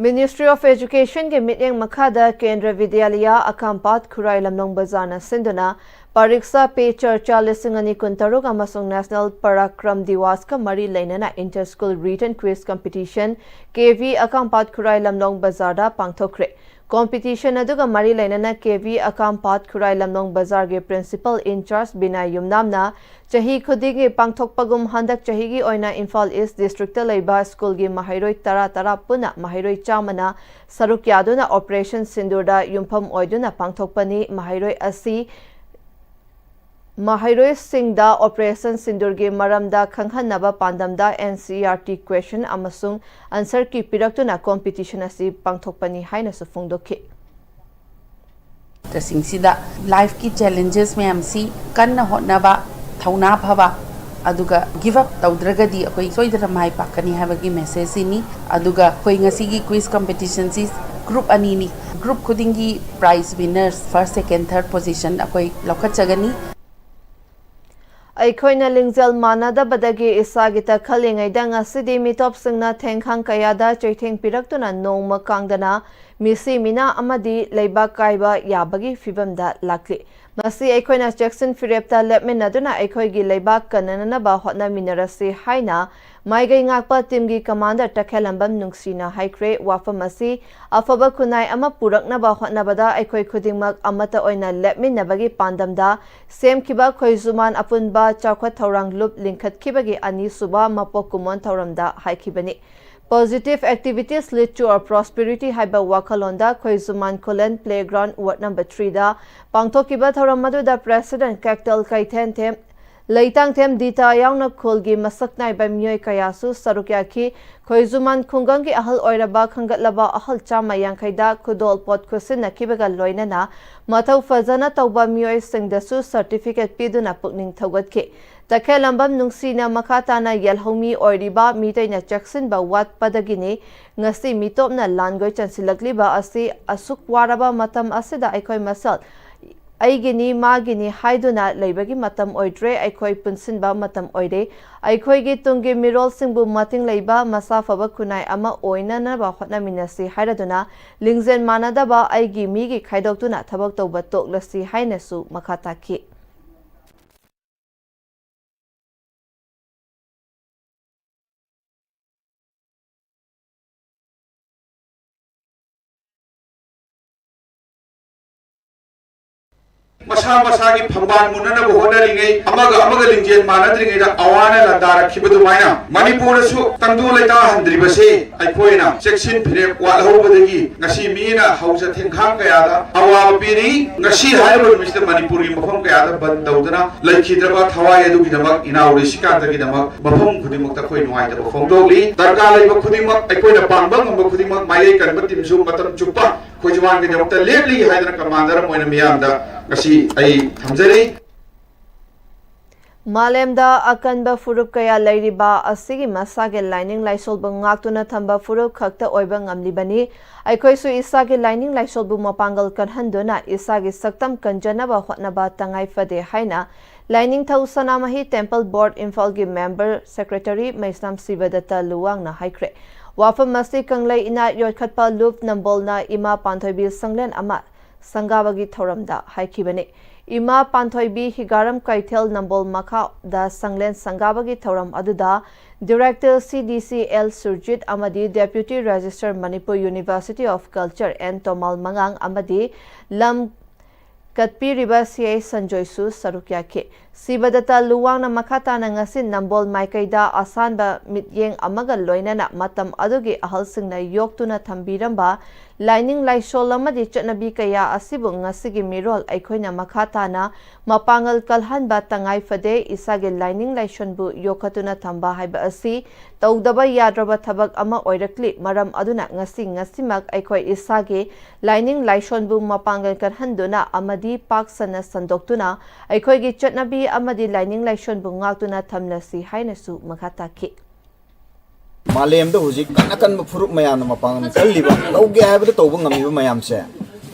Ministry of Educationꯒꯤ ꯃꯤꯠꯌꯦꯡ ꯃꯈꯥꯗ ꯀꯦꯟꯗ꯭ꯔ ꯕꯤꯗ꯭ꯌꯥꯂꯌ ꯑꯀꯥꯝꯄꯥꯠ ꯈꯨꯔꯥꯏ ꯂꯝꯂꯣꯡ ꯕꯖꯥꯔꯅ ꯁꯤꯟꯗꯨꯅ ꯄꯔꯤꯛꯁꯥ ꯄꯦ ꯆꯔꯆꯥ ꯂꯤꯁꯤꯡ ꯑꯅꯤ ꯀꯨꯟꯇꯔꯨꯛ ꯑꯃꯁꯨꯡ National Parakram Divasꯀ ꯃꯔꯤ ꯂꯩꯅꯅ Inter School Written Quiz Competition ꯀꯦ ꯚꯤ ꯑꯀꯥꯝꯄꯥꯠ ꯈꯨꯔꯥꯏ ꯂꯝꯂꯣꯡ ꯕꯖꯥꯔꯗ ꯄꯥꯡꯊꯣꯛꯈ꯭ꯔꯦ꯫ Competition ꯑꯗꯨꯒ ꯃꯔꯤ ꯂꯩꯅꯅ ꯀꯦ ꯚꯤ ꯑꯀꯥꯝꯄꯥꯠ ꯈꯨꯔꯥꯏ ꯂꯝꯂꯣꯡ ꯕꯖꯥꯔꯒꯤ Principal in Charge ꯕꯤꯅꯥꯏ ꯌꯨꯝꯅꯥꯝꯅ ꯆꯍꯤ ꯈꯨꯗꯤꯡꯒꯤ ꯄꯥꯡꯊꯣꯛꯄꯒꯨꯝ ꯍꯟꯗꯛ ꯆꯍꯤꯒꯤ ꯑꯣꯏꯅ ꯏꯝꯐꯥꯜ ꯏꯁ ꯗꯤꯁꯇ꯭ꯔꯤꯛꯇ ꯂꯩꯕ ꯁ꯭ꯀꯨꯜꯒꯤ ꯃꯍꯩꯔꯣꯏ ꯇꯔꯥ ꯇꯔꯥ ꯄꯨꯟꯅ ꯃꯍꯩꯔꯣꯏ ꯆꯥꯝꯃꯅ ꯁꯔꯨꯛ ꯌꯥꯗꯨꯅ Operation Sindoorꯗ ꯌꯨꯝꯐꯝ ꯑꯣꯏꯗꯨꯅ ꯄꯥꯡꯊꯣꯛꯄꯅꯤ꯫ ꯃꯍꯩꯔꯣꯏ ꯑꯁꯤ ꯃꯍꯩꯔꯣꯏꯁꯤꯡꯗ Operation Sindoorꯒꯤ ꯃꯔꯝꯗ ꯈꯪꯍꯟꯅꯕ ꯄꯥꯟꯗꯝꯗ N C E R T question ꯑꯃꯁꯨꯡ answer key ꯄꯤꯔꯛꯇꯨꯅ competition ꯑꯁꯤ ꯄꯥꯡꯊꯣꯛꯄꯅꯤ ꯍꯥꯏꯅꯁꯨ ꯐꯣꯡꯗꯣꯛꯈꯤ꯫ ꯁꯤꯡꯁꯤꯗ ꯂꯥꯏꯐꯀꯤ ꯆꯦꯂꯦꯟꯖꯦꯁ ꯃꯌꯥꯝꯁꯤ ꯀꯟꯅ ꯍꯣꯠꯅꯕ, ꯊꯧꯅꯥ ꯐꯕ, ꯑꯗꯨꯒ ꯒꯤꯚ ꯑꯞ ꯇꯧꯗ꯭ꯔꯒꯗꯤ ꯑꯩꯈꯣꯏ ꯁꯣꯏꯗꯅ ꯃꯥꯏ ꯄꯥꯛꯀꯅꯤ ꯍꯥꯏꯕꯒꯤ ꯃꯦꯁꯦꯖꯁꯤꯅꯤ꯫ ꯑꯗꯨꯒ ꯑꯩꯈꯣꯏ ꯉꯁꯤꯒꯤ ꯀ꯭ꯋꯤꯖ ꯀꯝꯄꯤꯇꯤꯁꯟꯁꯤ ꯒ꯭ꯔꯨꯞ ꯑꯅꯤꯅꯤ꯫ ꯒ꯭ꯔꯨꯞ ꯈꯨꯗꯤꯡꯒꯤ ꯄ꯭ꯔꯥꯏꯖ ꯋꯤꯟꯅꯔꯁ ꯐꯥꯔꯁ, ꯁꯦꯀꯦꯟ, ꯊꯥꯔꯠ ꯄꯣꯖꯤꯁꯟ ꯑꯩꯈꯣꯏ ꯂꯧꯈꯠꯆꯒꯅꯤ꯫ ꯑꯩꯈꯣꯏꯅ ꯂꯤꯡꯖꯦꯜ ꯃꯥꯟꯅꯗꯕꯗꯒꯤ ꯏꯁꯥꯒꯤꯇ ꯈꯜꯂꯤꯉꯩꯗ ꯉꯁꯤꯗꯤ ꯃꯤꯇꯣꯞꯁꯤꯡꯅ ꯊꯦꯡꯈꯥꯡ ꯀꯌꯥꯗ ꯆꯩꯊꯦꯡ ꯄꯤꯔꯛꯇꯨꯅ ꯅꯣꯡꯃ ꯀꯥꯡꯗꯅ ꯃꯤꯁꯤ ꯃꯤꯅꯥ ꯑꯃꯗꯤ ꯂꯩꯕꯥꯛ ꯀꯥꯏꯕ ꯌꯥꯕꯒꯤ ꯐꯤꯕꯝꯗ ꯂꯥꯛꯂꯤ꯫ ꯃꯁꯤ ꯑꯩꯈꯣꯏꯅ ꯆꯦꯛꯁꯤꯟ ꯐꯤꯔꯦꯞꯇ ꯂꯦꯞꯃꯤꯟꯅꯗꯨꯅ ꯑꯩꯈꯣꯏꯒꯤ ꯂꯩꯕꯥꯛ ꯀꯟꯅꯅꯅꯕ ꯍꯣꯠꯅꯃꯤꯟꯅꯔꯁꯤ ꯍꯥꯏꯅ ꯃꯥꯏꯀꯩ ꯉꯥꯛꯄ ꯇꯤꯝꯒꯤ ꯀꯃꯥꯟꯗꯔ ꯇꯈꯦꯜꯂꯝꯕꯝ ꯅꯨꯡꯁꯤꯅ ꯍꯥꯏꯈ꯭ꯔꯦ, ꯋꯥꯐꯝ ꯑꯁꯤ ꯑꯐꯕ ꯈꯨꯟꯅꯥꯏ ꯑꯃ ꯄꯨꯔꯛꯅꯕ ꯍꯣꯠꯅꯕꯗ ꯑꯩꯈꯣꯏ ꯈꯨꯗꯤꯡꯃꯛ ꯑꯃꯠꯇ ꯑꯣꯏꯅ ꯂꯦꯞꯃꯤꯟꯅꯕꯒꯤ ꯄꯥꯟꯗꯝꯗ ꯁꯦꯝꯈꯤꯕ ꯈꯣꯏꯖꯨꯃꯥꯟ ꯑꯄꯨꯟꯕ ꯆꯥꯎꯈꯠ ꯊꯧꯔꯥꯡ ꯂꯨꯞ ꯂꯤꯡꯈꯠꯈꯤꯕꯒꯤ ꯑꯅꯤꯁꯨꯕ ꯃꯄꯣꯛ ꯀꯨꯝꯑꯣꯟ ꯊꯧꯔꯝꯗ ꯍꯥꯏꯈꯤꯕꯅꯤ꯫ Positive activities lead to our prosperity ꯍꯥꯏꯕ ꯋꯥꯈꯜꯂꯣꯟꯗ ꯈꯣꯏꯖꯨꯃꯥꯟ ꯈꯨꯂꯦꯟ playground ward number three ꯗ ꯄꯥꯡꯊꯣꯛꯈꯤꯕ ꯊꯧꯔꯝ ꯑꯗꯨꯗ President ꯀꯦꯛꯇꯜ ꯀꯩꯊꯦꯟꯊꯦꯝ, ꯂꯩꯇꯥꯡꯊꯦꯝ ꯗꯤꯇꯥ ꯌꯥꯎꯅ ꯈꯨꯜꯒꯤ ꯃꯁꯛ ꯅꯥꯏꯕ ꯃꯤꯑꯣꯏ ꯀꯌꯥꯁꯨ ꯁꯔꯨꯛ ꯌꯥꯈꯤ꯫ ꯈꯣꯏꯖꯨꯃꯥꯟ ꯈꯨꯡꯒꯪꯒꯤ ꯑꯍꯜ ꯑꯣꯏꯔꯕ ꯈꯟꯒꯠꯂꯕ ꯑꯍꯜ ꯆꯥꯝꯃ ꯌꯥꯡꯈꯩꯗ ꯈꯨꯗꯣꯜ ꯄꯣꯠ ꯈꯨꯠꯁꯤꯟꯅꯈꯤꯕꯒ ꯂꯣꯏꯅꯅ ꯃꯊꯧ ꯐꯖꯅ ꯇꯧꯕ ꯃꯤꯑꯣꯏꯁꯤꯡꯗꯁꯨ certificate ꯄꯤꯗꯨꯅ ꯄꯨꯛꯅꯤꯡ ꯊꯧꯒꯠꯈꯤ꯫ ꯇꯈꯦꯜꯂꯝꯕꯝ ꯅꯨꯡꯁꯤꯅ ꯃꯈꯥ ꯇꯥꯅ ꯌꯦꯜꯍꯧꯃꯤ ꯑꯣꯏꯔꯤꯕ ꯃꯤꯇꯩꯅ ꯆꯦꯛꯁꯤꯟꯕ ꯋꯥꯠꯄꯗꯒꯤꯅꯤ ꯉꯁꯤ ꯃꯤꯇꯣꯞꯅ ꯂꯥꯟꯒꯣꯏ ꯆꯪꯁꯤꯜꯂꯛꯂꯤꯕ ꯑꯁꯤ꯫ ꯑꯁꯨꯛ ꯋꯥꯔꯕ ꯃꯇꯝ ꯑꯁꯤꯗ ꯑꯩꯈꯣꯏ ꯃꯁꯦꯜ ꯑꯩꯒꯤꯅꯤ, ꯃꯥꯒꯤꯅꯤ ꯍꯥꯏꯗꯨꯅ ꯂꯩꯕꯒꯤ ꯃꯇꯝ ꯑꯣꯏꯗ꯭ꯔꯦ, ꯑꯩꯈꯣꯏ ꯄꯨꯟꯁꯤꯟꯕ ꯃꯇꯝ ꯑꯣꯏꯔꯦ꯫ ꯑꯩꯈꯣꯏꯒꯤ ꯇꯨꯡꯒꯤ ꯃꯤꯔꯣꯜꯁꯤꯡꯕꯨ ꯃꯇꯤꯡ ꯂꯩꯕ ꯃꯁꯥ ꯐꯕ ꯈꯨꯟꯅꯥꯏ ꯑꯃ ꯑꯣꯏꯅꯅꯕ ꯍꯣꯠꯅꯃꯤꯟꯅꯁꯤ ꯍꯥꯏꯔꯗꯨꯅ ꯂꯤꯡꯖꯦꯜ ꯃꯥꯟꯅꯗꯕ ꯑꯩꯒꯤ ꯃꯤꯒꯤ ꯈꯥꯏꯗꯣꯛꯇꯨꯅ ꯊꯕꯛ ꯇꯧꯕ ꯇꯣꯛꯂꯁꯤ ꯍꯥꯏꯅꯁꯨ ꯃꯈꯥ ꯇꯥꯈꯤ꯫ ꯃꯁꯥ ꯃꯁꯥꯒꯤ ꯐꯝꯕꯥꯜ ꯃꯨꯟꯅꯅꯕ ꯍꯣꯠꯅꯔꯤꯉꯩ, ꯑꯃꯒ ꯑꯃꯒ ꯂꯤꯡꯖꯦꯜ ꯃꯥꯟꯅꯗ꯭ꯔꯤꯉꯩꯗ ꯑꯋꯥꯅ ꯂꯥꯟꯗꯥꯔꯛꯈꯤꯕ ꯑꯗꯨꯃꯥꯏꯅ ꯃꯅꯤꯄꯨꯔꯗꯁꯨ ꯇꯪꯗꯨ ꯂꯩꯇꯥꯍꯟꯗ꯭ꯔꯤꯕꯁꯦ ꯑꯩꯈꯣꯏꯅ ꯆꯦꯛꯁꯤꯟ ꯐꯤꯔꯦꯞ ꯋꯥꯠꯍꯧꯕꯗꯒꯤ ꯉꯁꯤ ꯃꯤꯅ ꯍꯧꯖ ꯊꯦꯡꯈꯥꯡ ꯀꯌꯥꯗ ꯑꯋꯥꯕ ꯄꯤꯔꯤ꯫ ꯉꯁꯤ ꯍꯥꯏꯔꯤꯕ ꯅꯨꯃꯤꯠꯁꯤꯗ ꯃꯅꯤꯄꯨꯔꯒꯤ ꯃꯐꯝ ꯀꯌꯥꯗ ꯕꯟ ꯇꯧꯗꯨꯅ ꯂꯩꯈꯤꯗ꯭ꯔꯕ ꯊꯋꯥꯏ ꯑꯗꯨꯒꯤꯗꯃꯛ, ꯏꯅꯥꯎ ꯔꯤꯁꯤꯀꯥꯟꯇꯒꯤꯗꯃꯛ ꯃꯐꯝ ꯈꯨꯗꯤꯡꯃꯛꯇ ꯑꯩꯈꯣꯏ ꯅꯨꯡꯉꯥꯏꯇꯕ ꯐꯣꯡꯗꯣꯛꯂꯤ꯫ ꯗꯔꯀꯥꯔ ꯂꯩꯕ ꯈꯨꯗꯤꯡꯃꯛ, ꯑꯩꯈꯣꯏꯅ ꯄꯥꯡꯕ ꯉꯝꯕ ꯈꯨꯗꯤꯡꯃꯛ, ꯃꯥꯏꯀꯩ ꯀꯟꯕ ꯇꯤꯝꯁꯨ ꯃꯇꯝ ꯆꯨꯞꯄ ꯑꯩꯈꯣꯏ ꯖꯋꯥꯟꯒꯤꯗꯃꯛꯇ ꯂꯦꯞꯂꯤ ꯍꯥꯏꯗꯅ ꯀꯃꯥꯟꯗꯔ ꯑꯃ ꯑꯣꯏꯅ ꯃꯤꯌꯥꯝꯗ ꯉꯁꯤ ꯑꯩ ꯊꯝꯖꯔꯤ꯫ ꯃꯥꯂꯦꯝꯗ ꯑꯀꯟꯕ ꯐꯨꯔꯨꯞ ꯀꯌꯥ ꯂꯩꯔꯤꯕ ꯑꯁꯤꯒꯤ ꯃꯁꯥꯒꯤ ꯂꯥꯏꯅꯤꯡ ꯂꯥꯏꯁꯣꯜꯕꯨ ꯉꯥꯛꯇꯨꯅ ꯊꯝꯕ ꯐꯨꯔꯨꯞ ꯈꯛꯇ ꯑꯣꯏꯕ ꯉꯝꯂꯤꯕꯅꯤ꯫ ꯑꯩꯈꯣꯏꯁꯨ ꯏꯁꯥꯒꯤ ꯂꯥꯏꯅꯤꯡ ꯂꯥꯏꯁꯣꯜꯕꯨ ꯃꯄꯥꯡꯒꯜ ꯀꯟꯍꯟꯗꯨꯅ ꯏꯁꯥꯒꯤ ꯁꯛꯇꯝ ꯀꯟꯖꯅꯕ ꯍꯣꯠꯅꯕ ꯇꯉꯥꯏ ꯐꯗꯦ ꯍꯥꯏꯅ ꯂꯥꯏꯅꯤꯡꯊꯧ ꯁꯅꯥꯃꯍꯤ Temple Board ꯏꯝꯐꯥꯜꯒꯤ member secretary ꯃꯩꯁꯅꯥꯝ ꯁꯤꯕꯗꯠꯇ ꯂꯨꯋꯥꯡꯅ ꯍꯥꯏꯈ꯭ꯔꯦ꯫ ꯋꯥꯐꯝ ꯑꯁꯤ ꯀꯪꯂꯩ ꯏꯅꯥꯠ ꯌꯣꯛꯈꯠꯄ ꯂꯨꯞ ꯅꯝꯕꯣꯜꯅ ꯏꯃꯥ ꯄꯥꯟꯊꯣꯏꯕꯤ ꯁꯪꯂꯦꯟ ꯑꯃ ꯁꯪꯒꯥꯕꯒꯤ ꯊꯧꯔꯝꯗ ꯍꯥꯏꯈꯤꯕꯅꯤ꯫ ꯏꯃꯥ ꯄꯥꯟꯊꯣꯏꯕꯤ ꯍꯤꯒꯥꯔꯝ ꯀꯩꯊꯦꯜ ꯅꯝꯕꯣꯜ ꯃꯈꯥꯗ ꯁꯪꯂꯦꯟ ꯁꯪꯒꯥꯕꯒꯤ ꯊꯧꯔꯝ ꯑꯗꯨꯗ Director C D C L Surjit ꯑꯃꯗꯤ Deputy Registrar Manipur University of Culture N Tomal ꯃꯉꯥꯡ ꯑꯃꯗꯤ ꯂꯝ ꯀꯠꯄꯤꯔꯤꯕ C I ꯁꯟꯖꯣꯏꯁꯨ ꯁꯔꯨꯛ ꯌꯥꯈꯤ꯫ ꯁꯤꯕꯗꯠꯇ ꯂꯨꯋꯥꯡꯅ ꯃꯈꯥ ꯇꯥꯅ ꯉꯁꯤ ꯅꯝꯕꯣꯜ ꯃꯥꯏꯀꯩꯗ ꯑꯁꯥꯟꯕ ꯃꯤꯠꯌꯦꯡ ꯑꯃꯒ ꯂꯣꯏꯅꯅ ꯃꯇꯝ ꯑꯗꯨꯒꯤ ꯑꯍꯜꯁꯤꯡꯅ ꯌꯣꯛꯇꯨꯅ ꯊꯝꯕꯤꯔꯝꯕ ꯂꯥꯏꯅꯤꯡ ꯂꯥꯏꯁꯣꯜ ꯑꯃꯗꯤ ꯆꯠꯅꯕꯤ ꯀꯌꯥ ꯑꯁꯤꯕꯨ ꯉꯁꯤꯒꯤ ꯃꯤꯔꯣꯜ ꯑꯩꯈꯣꯏꯅ ꯃꯈꯥ ꯇꯥꯅ ꯃꯄꯥꯡꯒꯜ ꯀꯜꯍꯟꯕ ꯇꯉꯥꯏ ꯐꯗꯦ꯫ ꯏꯁꯥꯒꯤ ꯂꯥꯏꯅꯤꯡ ꯂꯥꯏꯁꯣꯟꯕꯨ ꯌꯣꯛꯈꯠꯇꯨꯅ ꯊꯝꯕ ꯍꯥꯏꯕ ꯑꯁꯤ ꯇꯧꯗꯕ ꯌꯥꯗ꯭ꯔꯕ ꯊꯕꯛ ꯑꯃ ꯑꯣꯏꯔꯛꯂꯤ꯫ ꯃꯔꯝ ꯑꯗꯨꯅ ꯉꯁꯤ ꯉꯁꯤꯃꯛ ꯑꯩꯈꯣꯏ ꯏꯁꯥꯒꯤ ꯂꯥꯏꯅꯤꯡ ꯂꯥꯏꯁꯣꯟꯕꯨ ꯃꯄꯥꯡꯒꯜ ꯀꯜꯍꯟꯗꯨꯅ ꯑꯃꯗꯤ ꯄꯥꯛ ꯁꯟꯅ ꯁꯟꯗꯣꯛꯇꯨꯅ ꯑꯩꯈꯣꯏꯒꯤ ꯆꯠꯅꯕꯤ ꯑꯃꯗꯤ ꯂꯥꯏꯅꯤꯡ ꯂꯥꯏꯁꯣꯟꯕꯨ ꯉꯥꯛꯇꯨꯅ ꯊꯝꯂꯁꯤ ꯍꯥꯏꯅꯁꯨ ꯃꯈꯥ ꯇꯥꯈꯤ꯫ ꯃꯥꯂꯦꯝꯗ ꯍꯧꯖꯤꯛ ꯀꯟꯅ ꯀꯟꯕ ꯐꯨꯔꯨꯞ ꯃꯌꯥꯝꯅ ꯃꯄꯥꯡꯒꯜ ꯀꯜꯂꯤꯕ, ꯇꯧꯒꯦ ꯍꯥꯏꯕꯗ ꯇꯧꯕ ꯉꯝꯃꯤꯕ ꯃꯌꯥꯝꯁꯦ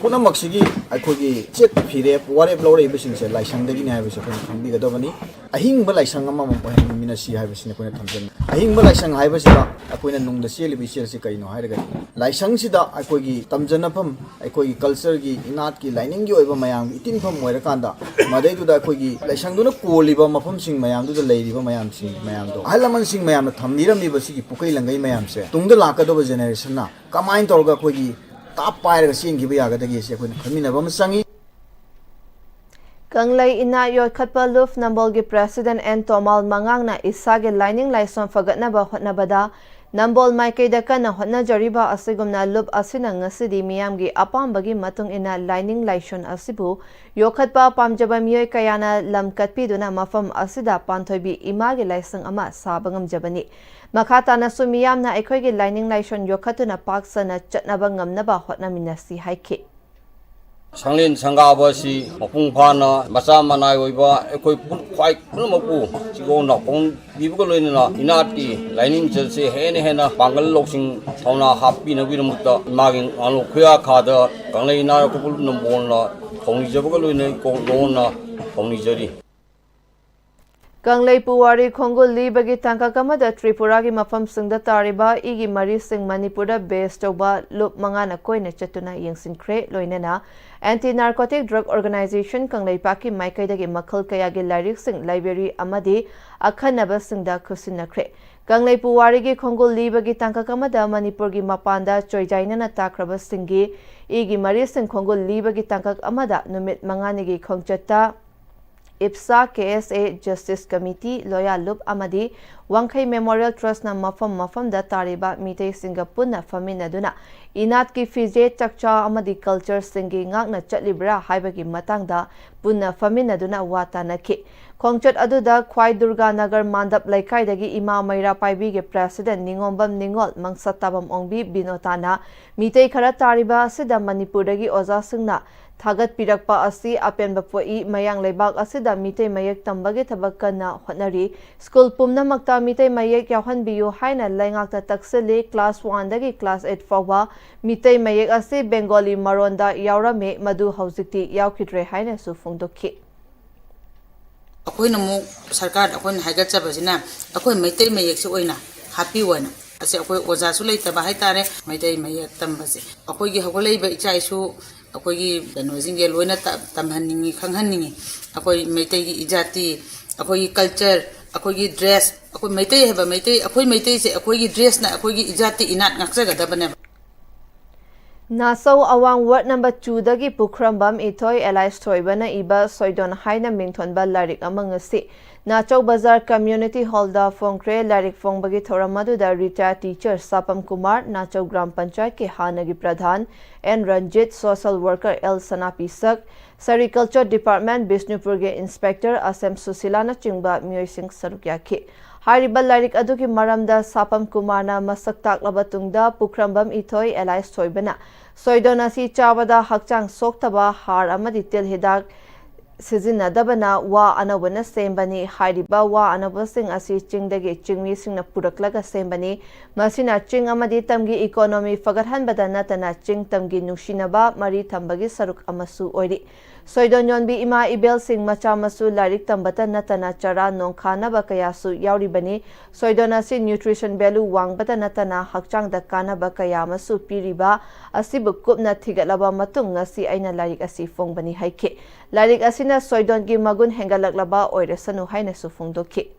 ꯄꯨꯝꯅꯃꯛꯁꯤꯒꯤ ꯑꯩꯈꯣꯏꯒꯤ ꯆꯦꯠ ꯐꯤꯔꯦꯞ ꯋꯥꯔꯦꯞ ꯂꯧꯔꯛꯏꯕꯁꯤꯡꯁꯦ ꯂꯥꯏꯁꯪꯗꯒꯤꯅꯤ ꯍꯥꯏꯕꯁꯦ ꯑꯩꯈꯣꯏꯅ ꯈꯪꯕꯤꯒꯗꯕꯅꯤ꯫ ꯑꯍꯤꯡꯕ ꯂꯥꯏꯁꯪ ꯑꯃꯃꯝ ꯑꯣꯏꯍꯟꯃꯤꯟꯅꯁꯤ ꯍꯥꯏꯕꯁꯤꯅꯤ ꯑꯩꯈꯣꯏꯅ ꯊꯝꯖꯅꯤꯡꯉꯤ꯫ ꯑꯍꯤꯡꯕ ꯂꯥꯏꯁꯪ ꯍꯥꯏꯕꯁꯤꯗ ꯑꯩꯈꯣꯏꯅ ꯅꯨꯡꯗ ꯆꯦꯜꯂꯤꯕ ꯏꯆꯦꯜꯁꯤ ꯀꯩꯅꯣ ꯍꯥꯏꯔꯒꯗꯤ, ꯂꯥꯏꯁꯪꯁꯤꯗ ꯑꯩꯈꯣꯏꯒꯤ ꯇꯝꯖꯅꯐꯝ, ꯑꯩꯈꯣꯏꯒꯤ ꯀꯜꯆꯔꯒꯤ, ꯏꯅꯥꯠꯀꯤ, ꯂꯥꯏꯅꯤꯡꯒꯤ ꯑꯣꯏꯕ ꯃꯌꯥꯝꯒꯤ ꯏꯇꯤꯟꯐꯝ ꯑꯣꯏꯔꯀꯥꯟꯗ, ꯃꯗꯩꯗꯨꯗ ꯑꯩꯈꯣꯏꯒꯤ ꯂꯥꯏꯁꯪꯗꯨꯅ ꯀꯣꯜꯂꯤꯕ ꯃꯐꯝꯁꯤꯡ ꯃꯌꯥꯝꯗꯨꯗ ꯂꯩꯔꯤꯕ ꯃꯌꯥꯝꯁꯤꯡ ꯃꯌꯥꯝꯗꯣ, ꯑꯍꯜ ꯂꯃꯟꯁꯤꯡ ꯃꯌꯥꯝꯅ ꯊꯝꯕꯤꯔꯝꯃꯤꯕ ꯁꯤꯒꯤ ꯄꯨꯈꯩ ꯂꯪꯒꯩ ꯃꯌꯥꯝꯁꯦ ꯇꯨꯡꯗ ꯂꯥꯛꯀꯗꯧꯕ ꯖꯦꯅꯦꯔꯦꯁꯟꯅ ꯀꯃꯥꯏꯅ ꯇꯧꯔꯒ ꯑꯩꯈꯣꯏꯒꯤ ꯇꯥꯞ ꯄꯥꯏꯔꯒ ꯆꯦꯟꯈꯤꯕ ꯌꯥꯒꯗꯒꯦ ꯁꯤ ꯑꯩꯈꯣꯏꯅ ꯈꯟꯃꯤꯟꯅꯕ ꯑꯃ ꯆꯪꯉꯤ꯫ ꯀꯪꯂꯩ ꯏꯅꯥꯠ ꯌꯣꯛꯈꯠꯄ ꯂꯨꯞ ꯅꯝꯕꯣꯜꯒꯤ President N ꯇꯣꯃꯥꯜ ꯃꯉꯥꯡꯅ ꯏꯁꯥꯒꯤ ꯂꯥꯏꯅꯤꯡ ꯂꯥꯏꯁꯣꯟ ꯐꯒꯠꯅꯕ ꯍꯣꯠꯅꯕꯗ ꯅꯝꯕꯣꯜ ꯃꯥꯏꯀꯩꯗ ꯀꯟꯅ ꯍꯣꯠꯅꯖꯔꯤꯕ ꯑꯁꯤꯒꯨꯝꯅ ꯂꯨꯞ ꯑꯁꯤꯅ ꯉꯁꯤꯗꯤ ꯃꯤꯌꯥꯝꯒꯤ ꯑꯄꯥꯝꯕꯒꯤ ꯃꯇꯨꯡ ꯏꯟꯅ ꯂꯥꯏꯅꯤꯡ ꯂꯥꯏꯁꯣꯟ ꯑꯁꯤꯕꯨ ꯌꯣꯛꯈꯠꯄ ꯄꯥꯝꯖꯕ ꯃꯤꯑꯣꯏ ꯀꯌꯥꯅ ꯂꯝ ꯀꯠꯄꯤꯗꯨꯅ ꯃꯐꯝ ꯑꯁꯤꯗ ꯄꯥꯟꯊꯣꯏꯕꯤ ꯏꯃꯥꯒꯤ ꯂꯥꯏꯁꯪ ꯑꯃ ꯁꯥꯕ ꯉꯝꯖꯕꯅꯤ꯫ ꯃꯈꯥ ꯇꯥꯅꯁꯨ ꯃꯤꯌꯥꯝꯅ ꯑꯩꯈꯣꯏꯒꯤ ꯂꯥꯏꯅꯤꯡ ꯂꯥꯏꯁꯣꯟ ꯌꯣꯛꯈꯠꯇꯨꯅ ꯄꯥꯛ ꯁꯟꯅ ꯆꯠꯅꯕ ꯉꯝꯅꯕ ꯍꯣꯠꯅꯃꯤꯟꯅꯁꯤ ꯍꯥꯏꯈꯤ꯫ ꯁꯪꯂꯦꯟ ꯁꯪꯒꯥꯕ ꯑꯁꯤ ꯃꯄꯨꯡ ꯐꯥꯅ ꯃꯆꯥ ꯃꯅꯥꯏ ꯑꯣꯏꯕ ꯑꯩꯈꯣꯏ ꯄꯨ-, ꯈ꯭ꯋꯥꯏ ꯄꯨꯝꯅꯃꯛꯄꯨ ꯆꯤꯒꯣꯡ ꯅꯥꯀꯣꯡ ꯄꯤꯕꯒ ꯂꯣꯏꯅꯅ ꯏꯅꯥꯠꯀꯤ ꯂꯥꯏꯅꯤꯡ ꯏꯆꯠꯁꯦ ꯍꯦꯟꯅ ꯍꯦꯟꯅ ꯄꯥꯡꯒꯜ ꯂꯧꯁꯤꯡ ꯊꯧꯅꯥ ꯍꯥꯞꯄꯤꯅꯕꯒꯤꯗꯃꯛꯇ ꯏꯃꯥꯒꯤ ꯉꯥꯅꯨ ꯈꯨꯌꯥ ꯈꯥꯗ ꯀꯪꯂꯩ ꯏꯅꯥꯠ ꯌꯣꯛꯈꯠꯄ ꯂꯨꯞ ꯅꯝꯕꯣꯜꯅ ꯊꯧꯅꯤꯖꯕꯒ ꯂꯣꯏꯅ ꯏꯀꯣꯛ ꯂꯣꯟꯅ ꯊꯧꯅꯤꯖꯔꯤ꯫ ꯀꯪꯂꯩ ꯄꯨꯋꯥꯔꯤ ꯈꯣꯡꯒꯨꯜ ꯂꯤꯕꯒꯤ ꯇꯥꯡꯀꯛ ꯑꯃꯗ ꯇ꯭ꯔꯤꯄꯨꯔꯥꯒꯤ ꯃꯐꯝꯁꯤꯡꯗ ꯇꯥꯔꯤꯕ ꯏꯒꯤ ꯃꯔꯤꯁꯤꯡ ꯃꯅꯤꯄꯨꯔꯗ ꯕꯦꯁ ꯇꯧꯕ ꯂꯨꯞ ꯃꯉꯥꯅ ꯀꯣꯏꯅ ꯆꯠꯇꯨꯅ ꯌꯦꯡꯁꯤꯟꯈ꯭ꯔꯦ꯫ ꯂꯣꯏꯅꯅ ꯑꯦꯟꯇꯤ ꯅꯥꯔꯀꯣꯇꯤꯛ ꯗ꯭ꯔꯒ ꯑꯣꯔꯒꯅꯥꯏꯖꯦꯁꯟ ꯀꯪꯂꯩꯄꯥꯛꯀꯤ ꯃꯥꯏꯀꯩꯗꯒꯤ ꯃꯈꯜ ꯀꯌꯥꯒꯤ ꯂꯥꯏꯔꯤꯛꯁꯤꯡ, ꯂꯥꯏꯕ꯭ꯔꯦꯔꯤ ꯑꯃꯗꯤ ꯑꯈꯟꯅꯕꯁꯤꯡꯗ ꯈꯨꯠꯁꯤꯟꯅꯈ꯭ꯔꯦ꯫ ꯀꯪꯂꯩ ꯄꯨꯋꯥꯔꯤꯒꯤ ꯈꯣꯡꯒꯨꯜ ꯂꯤꯕꯒꯤ ꯇꯥꯡꯀꯛ ꯑꯃꯗ ꯃꯅꯤꯄꯨꯔꯒꯤ ꯃꯄꯥꯟꯗ ꯆꯣꯏꯖꯥꯏꯅꯅ ꯇꯥꯈ꯭ꯔꯕꯁꯤꯡꯒꯤ ꯏꯒꯤ ꯃꯔꯤꯁꯤꯡ ꯈꯣꯡꯒꯨꯜ ꯂꯤꯕꯒꯤ ꯇꯥꯡꯀꯛ ꯑꯃꯗ ꯅꯨꯃꯤꯠ ꯃꯉꯥꯅꯤꯒꯤ ꯈꯣꯡꯆꯠꯇ ꯏꯞꯁꯥ, ꯀꯦ ꯑꯦꯁ ꯑꯦ, ꯖꯁꯇꯤꯁ ꯀꯃꯤꯇꯤ, ꯂꯣꯌꯥ ꯂꯨꯞ ꯑꯃꯗꯤ ꯋꯥꯡꯈꯩ ꯃꯦꯃꯣꯔꯤꯌꯦꯜ ꯇ꯭ꯔꯁꯅ ꯃꯐꯝ ꯃꯐꯝꯗ ꯇꯥꯔꯤꯕ ꯃꯤꯇꯩꯁꯤꯡꯒ ꯄꯨꯟꯅ ꯐꯝꯃꯤꯟꯅꯗꯨꯅ ꯏꯅꯥꯠꯀꯤ ꯐꯤꯖꯦꯠ, ꯆꯥꯛꯆꯥ ꯑꯃꯗꯤ ꯀꯜꯆꯔꯁꯤꯡꯒꯤ ꯉꯥꯛꯅ ꯆꯠꯂꯤꯕ꯭ꯔꯥ ꯍꯥꯏꯕꯒꯤ ꯃꯇꯥꯡꯗ ꯄꯨꯟꯅ ꯐꯝꯃꯤꯟꯅꯗꯨꯅ ꯋꯥ ꯇꯥꯅꯈꯤ꯫ ꯈꯣꯡꯆꯠ ꯑꯗꯨꯗ ꯈ꯭ꯋꯥꯏ ꯗꯨꯔꯒꯥ ꯅꯒꯔ ꯃꯥꯟꯗꯞ ꯂꯩꯀꯥꯏꯗꯒꯤ ꯏꯃꯥ ꯃꯩꯔꯥ ꯄꯥꯏꯕꯤꯒꯤ ꯄ꯭ꯔꯦꯁꯤꯗꯦꯟ ꯅꯤꯉꯣꯝꯕꯝ ꯅꯤꯉꯣꯜ, ꯃꯪꯁꯥ ꯇꯥꯕꯝ ꯑꯣꯡꯕꯤ ꯕꯤꯅꯣꯇꯥꯅ ꯃꯤꯇꯩ ꯈꯔ ꯇꯥꯔꯤꯕ ꯑꯁꯤꯗ ꯃꯅꯤꯄꯨꯔꯗꯒꯤ ꯑꯣꯖꯥꯁꯤꯡꯅ ꯊꯥꯒꯠꯄꯤꯔꯛꯄ ꯑꯁꯤ ꯑꯄꯦꯟꯕ ꯄꯣꯛꯏ꯫ ꯃꯌꯥꯡ ꯂꯩꯕꯥꯛ ꯑꯁꯤꯗ ꯃꯤꯇꯩ ꯃꯌꯦꯛ ꯇꯝꯕꯒꯤ ꯊꯕꯛ ꯀꯟꯅ ꯍꯣꯠꯅꯔꯤ꯫ ꯁ꯭ꯀꯨꯜ ꯄꯨꯝꯅꯃꯛꯇ ꯃꯤꯇꯩ ꯃꯌꯦꯛ ꯌꯥꯎꯍꯟꯕꯤꯌꯨ ꯍꯥꯏꯅ ꯂꯩꯉꯥꯛꯇ ꯇꯛꯁꯤꯜꯂꯤ꯫ ꯀ꯭ꯂꯥꯁ ꯋꯥꯟꯗꯒꯤ ꯀ꯭ꯂꯥꯁ ꯑꯩꯠ ꯐꯥꯎꯕ ꯃꯤꯇꯩ ꯃꯌꯦꯛ ꯑꯁꯤ ꯕꯦꯡꯒꯣꯂꯤ ꯃꯔꯣꯟꯗ ꯌꯥꯎꯔꯝꯃꯤ, ꯃꯗꯨ ꯍꯧꯖꯤꯛꯇꯤ ꯌꯥꯎꯈꯤꯗ꯭ꯔꯦ ꯍꯥꯏꯅꯁꯨ ꯐꯣꯡꯗꯣꯛꯈꯤ꯫ ꯑꯩꯈꯣꯏꯅ ꯑꯃꯨꯛ ꯁꯔꯀꯥꯔꯗ ꯑꯩꯈꯣꯏꯅ ꯍꯥꯏꯒꯠꯆꯕꯁꯤꯅ ꯑꯩꯈꯣꯏ ꯃꯩꯇꯩ ꯃꯌꯦꯛꯁꯦ ꯑꯣꯏꯅ ꯍꯥꯞꯄꯤꯌꯨ ꯍꯥꯏꯅ꯫ ꯑꯁꯤ ꯑꯩꯈꯣꯏ ꯑꯣꯖꯥꯁꯨ ꯂꯩꯇꯕ ꯍꯥꯏꯇꯥꯔꯦ꯫ ꯃꯩꯇꯩ ꯃꯌꯦꯛ ꯇꯝꯕꯁꯦ ꯑꯩꯈꯣꯏꯒꯤ ꯍꯧꯒꯠꯂꯛꯏꯕ ꯏꯆꯥ ꯏꯁꯨ, ꯑꯩꯈꯣꯏꯒꯤ ꯀꯩꯅꯣꯁꯤꯡꯁꯦ ꯂꯣꯏꯅ ꯇ- ꯇꯝꯍꯟꯅꯤꯡꯉꯤ, ꯈꯪꯍꯟꯅꯤꯡꯉꯤ꯫ ꯑꯩꯈꯣꯏ ꯃꯩꯇꯩꯒꯤ ꯏꯖꯥꯇꯤ, ꯑꯩꯈꯣꯏꯒꯤ ꯀꯜꯆꯔ, ꯑꯩꯈꯣꯏꯒꯤ ꯗ꯭ꯔꯦꯁ, ꯑꯩꯈꯣꯏ ꯃꯩꯇꯩ ꯍꯥꯏꯕ ꯃꯩꯇꯩ, ꯑꯩꯈꯣꯏ ꯃꯩꯇꯩꯁꯦ ꯑꯩꯈꯣꯏꯒꯤ ꯗ꯭ꯔꯦꯁꯅ ꯑꯩꯈꯣꯏꯒꯤ ꯏꯖꯥꯇꯤ ꯏꯅꯥꯠ ꯉꯥꯛꯆꯒꯗꯕꯅꯦꯕ꯫ ꯅꯥꯆꯧ ꯑꯋꯥꯡ ꯋꯥꯔꯗ ꯅꯝꯕꯔ ꯇꯨꯗꯒꯤ ꯄꯨꯈ꯭ꯔꯝꯕꯝ ꯏꯊꯣꯏ ꯑꯦꯂꯥꯏꯁ ꯊꯣꯏꯕꯅ ꯏꯕ ꯁꯣꯏꯗꯣꯟ ꯍꯥꯏꯅ ꯃꯤꯡꯊꯣꯟꯕ ꯂꯥꯏꯔꯤꯛ ꯑꯃ ꯉꯁꯤ ꯅꯥꯆꯧ ꯕꯖꯥꯔ ꯀꯝꯃ꯭ꯌꯨꯅꯤꯇꯤ ꯍꯣꯜꯗ ꯐꯣꯡꯈ꯭ꯔꯦ꯫ ꯂꯥꯏꯔꯤꯛ ꯐꯣꯡꯕꯒꯤ ꯊꯧꯔꯝ ꯑꯗꯨꯗ ꯔꯤꯇꯥꯌꯔ ꯇꯤꯆꯔ ꯁꯥꯄꯝ ꯀꯨꯃꯥꯔ, ꯅꯥꯆꯧ ꯒ꯭ꯔꯥꯝ ꯄꯟꯆꯥꯌꯠꯀꯤ ꯍꯥꯟꯅꯒꯤ pradhan N Ranjit, social worker L Sanapishak, sericulture department ꯕꯤꯁꯅꯨꯄꯨꯔꯒꯤ ꯏꯟꯁꯄꯦꯛꯇꯔ ꯑꯁꯦꯝ ꯁꯨꯁꯤꯂꯥꯅꯆꯤꯡꯕ ꯃꯤꯑꯣꯏꯁꯤꯡ ꯁꯔꯨꯛ ꯌꯥꯈꯤ꯫ ꯍꯥꯏꯔꯤꯕ ꯂꯥꯏꯔꯤꯛ ꯑꯗꯨꯒꯤ ꯃꯔꯝꯗ ꯁꯥꯄꯝ ꯀꯨꯃꯥꯔꯅ ꯃꯁꯛ ꯇꯥꯛꯂꯕ ꯇꯨꯡꯗ ꯄꯨꯈ꯭ꯔꯝꯕꯝ ꯏꯊꯣꯏ ꯑꯦꯂꯥꯏꯁ ꯊꯣꯏꯕꯅ ꯁꯣꯏꯗꯣꯟ ꯑꯁꯤ ꯆꯥꯕꯗ ꯍꯛꯆꯥꯡ ꯁꯣꯛꯇꯕ ꯍꯥꯔ ꯑꯃꯗꯤ ꯇꯤꯜ ꯍꯤꯗꯥꯛ ꯁꯤꯖꯤꯟꯅꯗꯕꯅ ꯋꯥ ꯑꯅꯧꯕꯅ ꯁꯦꯝꯕꯅꯤ꯫ ꯍꯥꯏꯔꯤꯕ ꯋꯥ ꯑꯅꯧꯕꯁꯤꯡ ꯑꯁꯤ ꯆꯤꯡꯗꯒꯤ ꯆꯤꯡꯃꯤꯁꯤꯡꯅ ꯄꯨꯔꯛꯂꯒ ꯁꯦꯝꯕꯅꯤ꯫ ꯃꯁꯤꯅ ꯆꯤꯡ ꯑꯃꯗꯤ ꯇꯝꯒꯤ ꯏꯀꯣꯅꯣꯃꯤ ꯐꯒꯠꯍꯟꯕꯗ ꯅꯠꯇꯅ ꯆꯤꯡ ꯇꯝꯒꯤ ꯅꯨꯡꯁꯤꯅꯕ ꯃꯔꯤ ꯊꯝꯕꯒꯤ ꯁꯔꯨꯛ ꯑꯃꯁꯨ ꯑꯣꯏꯔꯤ꯫ ꯁꯣꯏꯗꯣꯟ ꯌꯣꯟꯕꯤ ꯏꯃꯥ ꯏꯕꯦꯜꯁꯤꯡ ꯃꯆꯥ ꯃꯁꯨ ꯂꯥꯏꯔꯤꯛ ꯇꯝꯕꯇ ꯅꯠꯇꯅ ꯆꯔꯥ ꯅꯣꯡ ꯈꯥꯅꯕ ꯀꯌꯥꯁꯨ ꯌꯥꯎꯔꯤꯕꯅꯤ꯫ ꯁꯣꯏꯗꯣꯟ ꯑꯁꯤ nutrition value ꯋꯥꯡꯕꯇ ꯅꯠꯇꯅ ꯍꯛꯆꯥꯡꯗ ꯀꯥꯟꯅꯕ ꯀꯌꯥ ꯑꯃꯁꯨ ꯄꯤꯔꯤꯕ ꯑꯁꯤꯕꯨ ꯀꯨꯞꯅ ꯊꯤꯒꯠꯂꯕ ꯃꯇꯨꯡ ꯉꯁꯤ ꯑꯩꯅ ꯂꯥꯏꯔꯤꯛ ꯑꯁꯤ ꯐꯣꯡꯕꯅꯤ ꯍꯥꯏꯈꯤ꯫ ꯂꯥꯏꯔꯤꯛ ꯑꯁꯤꯅ ꯁꯣꯏꯗꯣꯟꯒꯤ ꯃꯒꯨꯟ ꯍꯦꯟꯒꯠꯂꯛꯂꯕ ꯑꯣꯏꯔꯁꯅꯨ ꯍꯥꯏꯅꯁꯨ ꯐꯣꯡꯗꯣꯛꯈꯤ꯫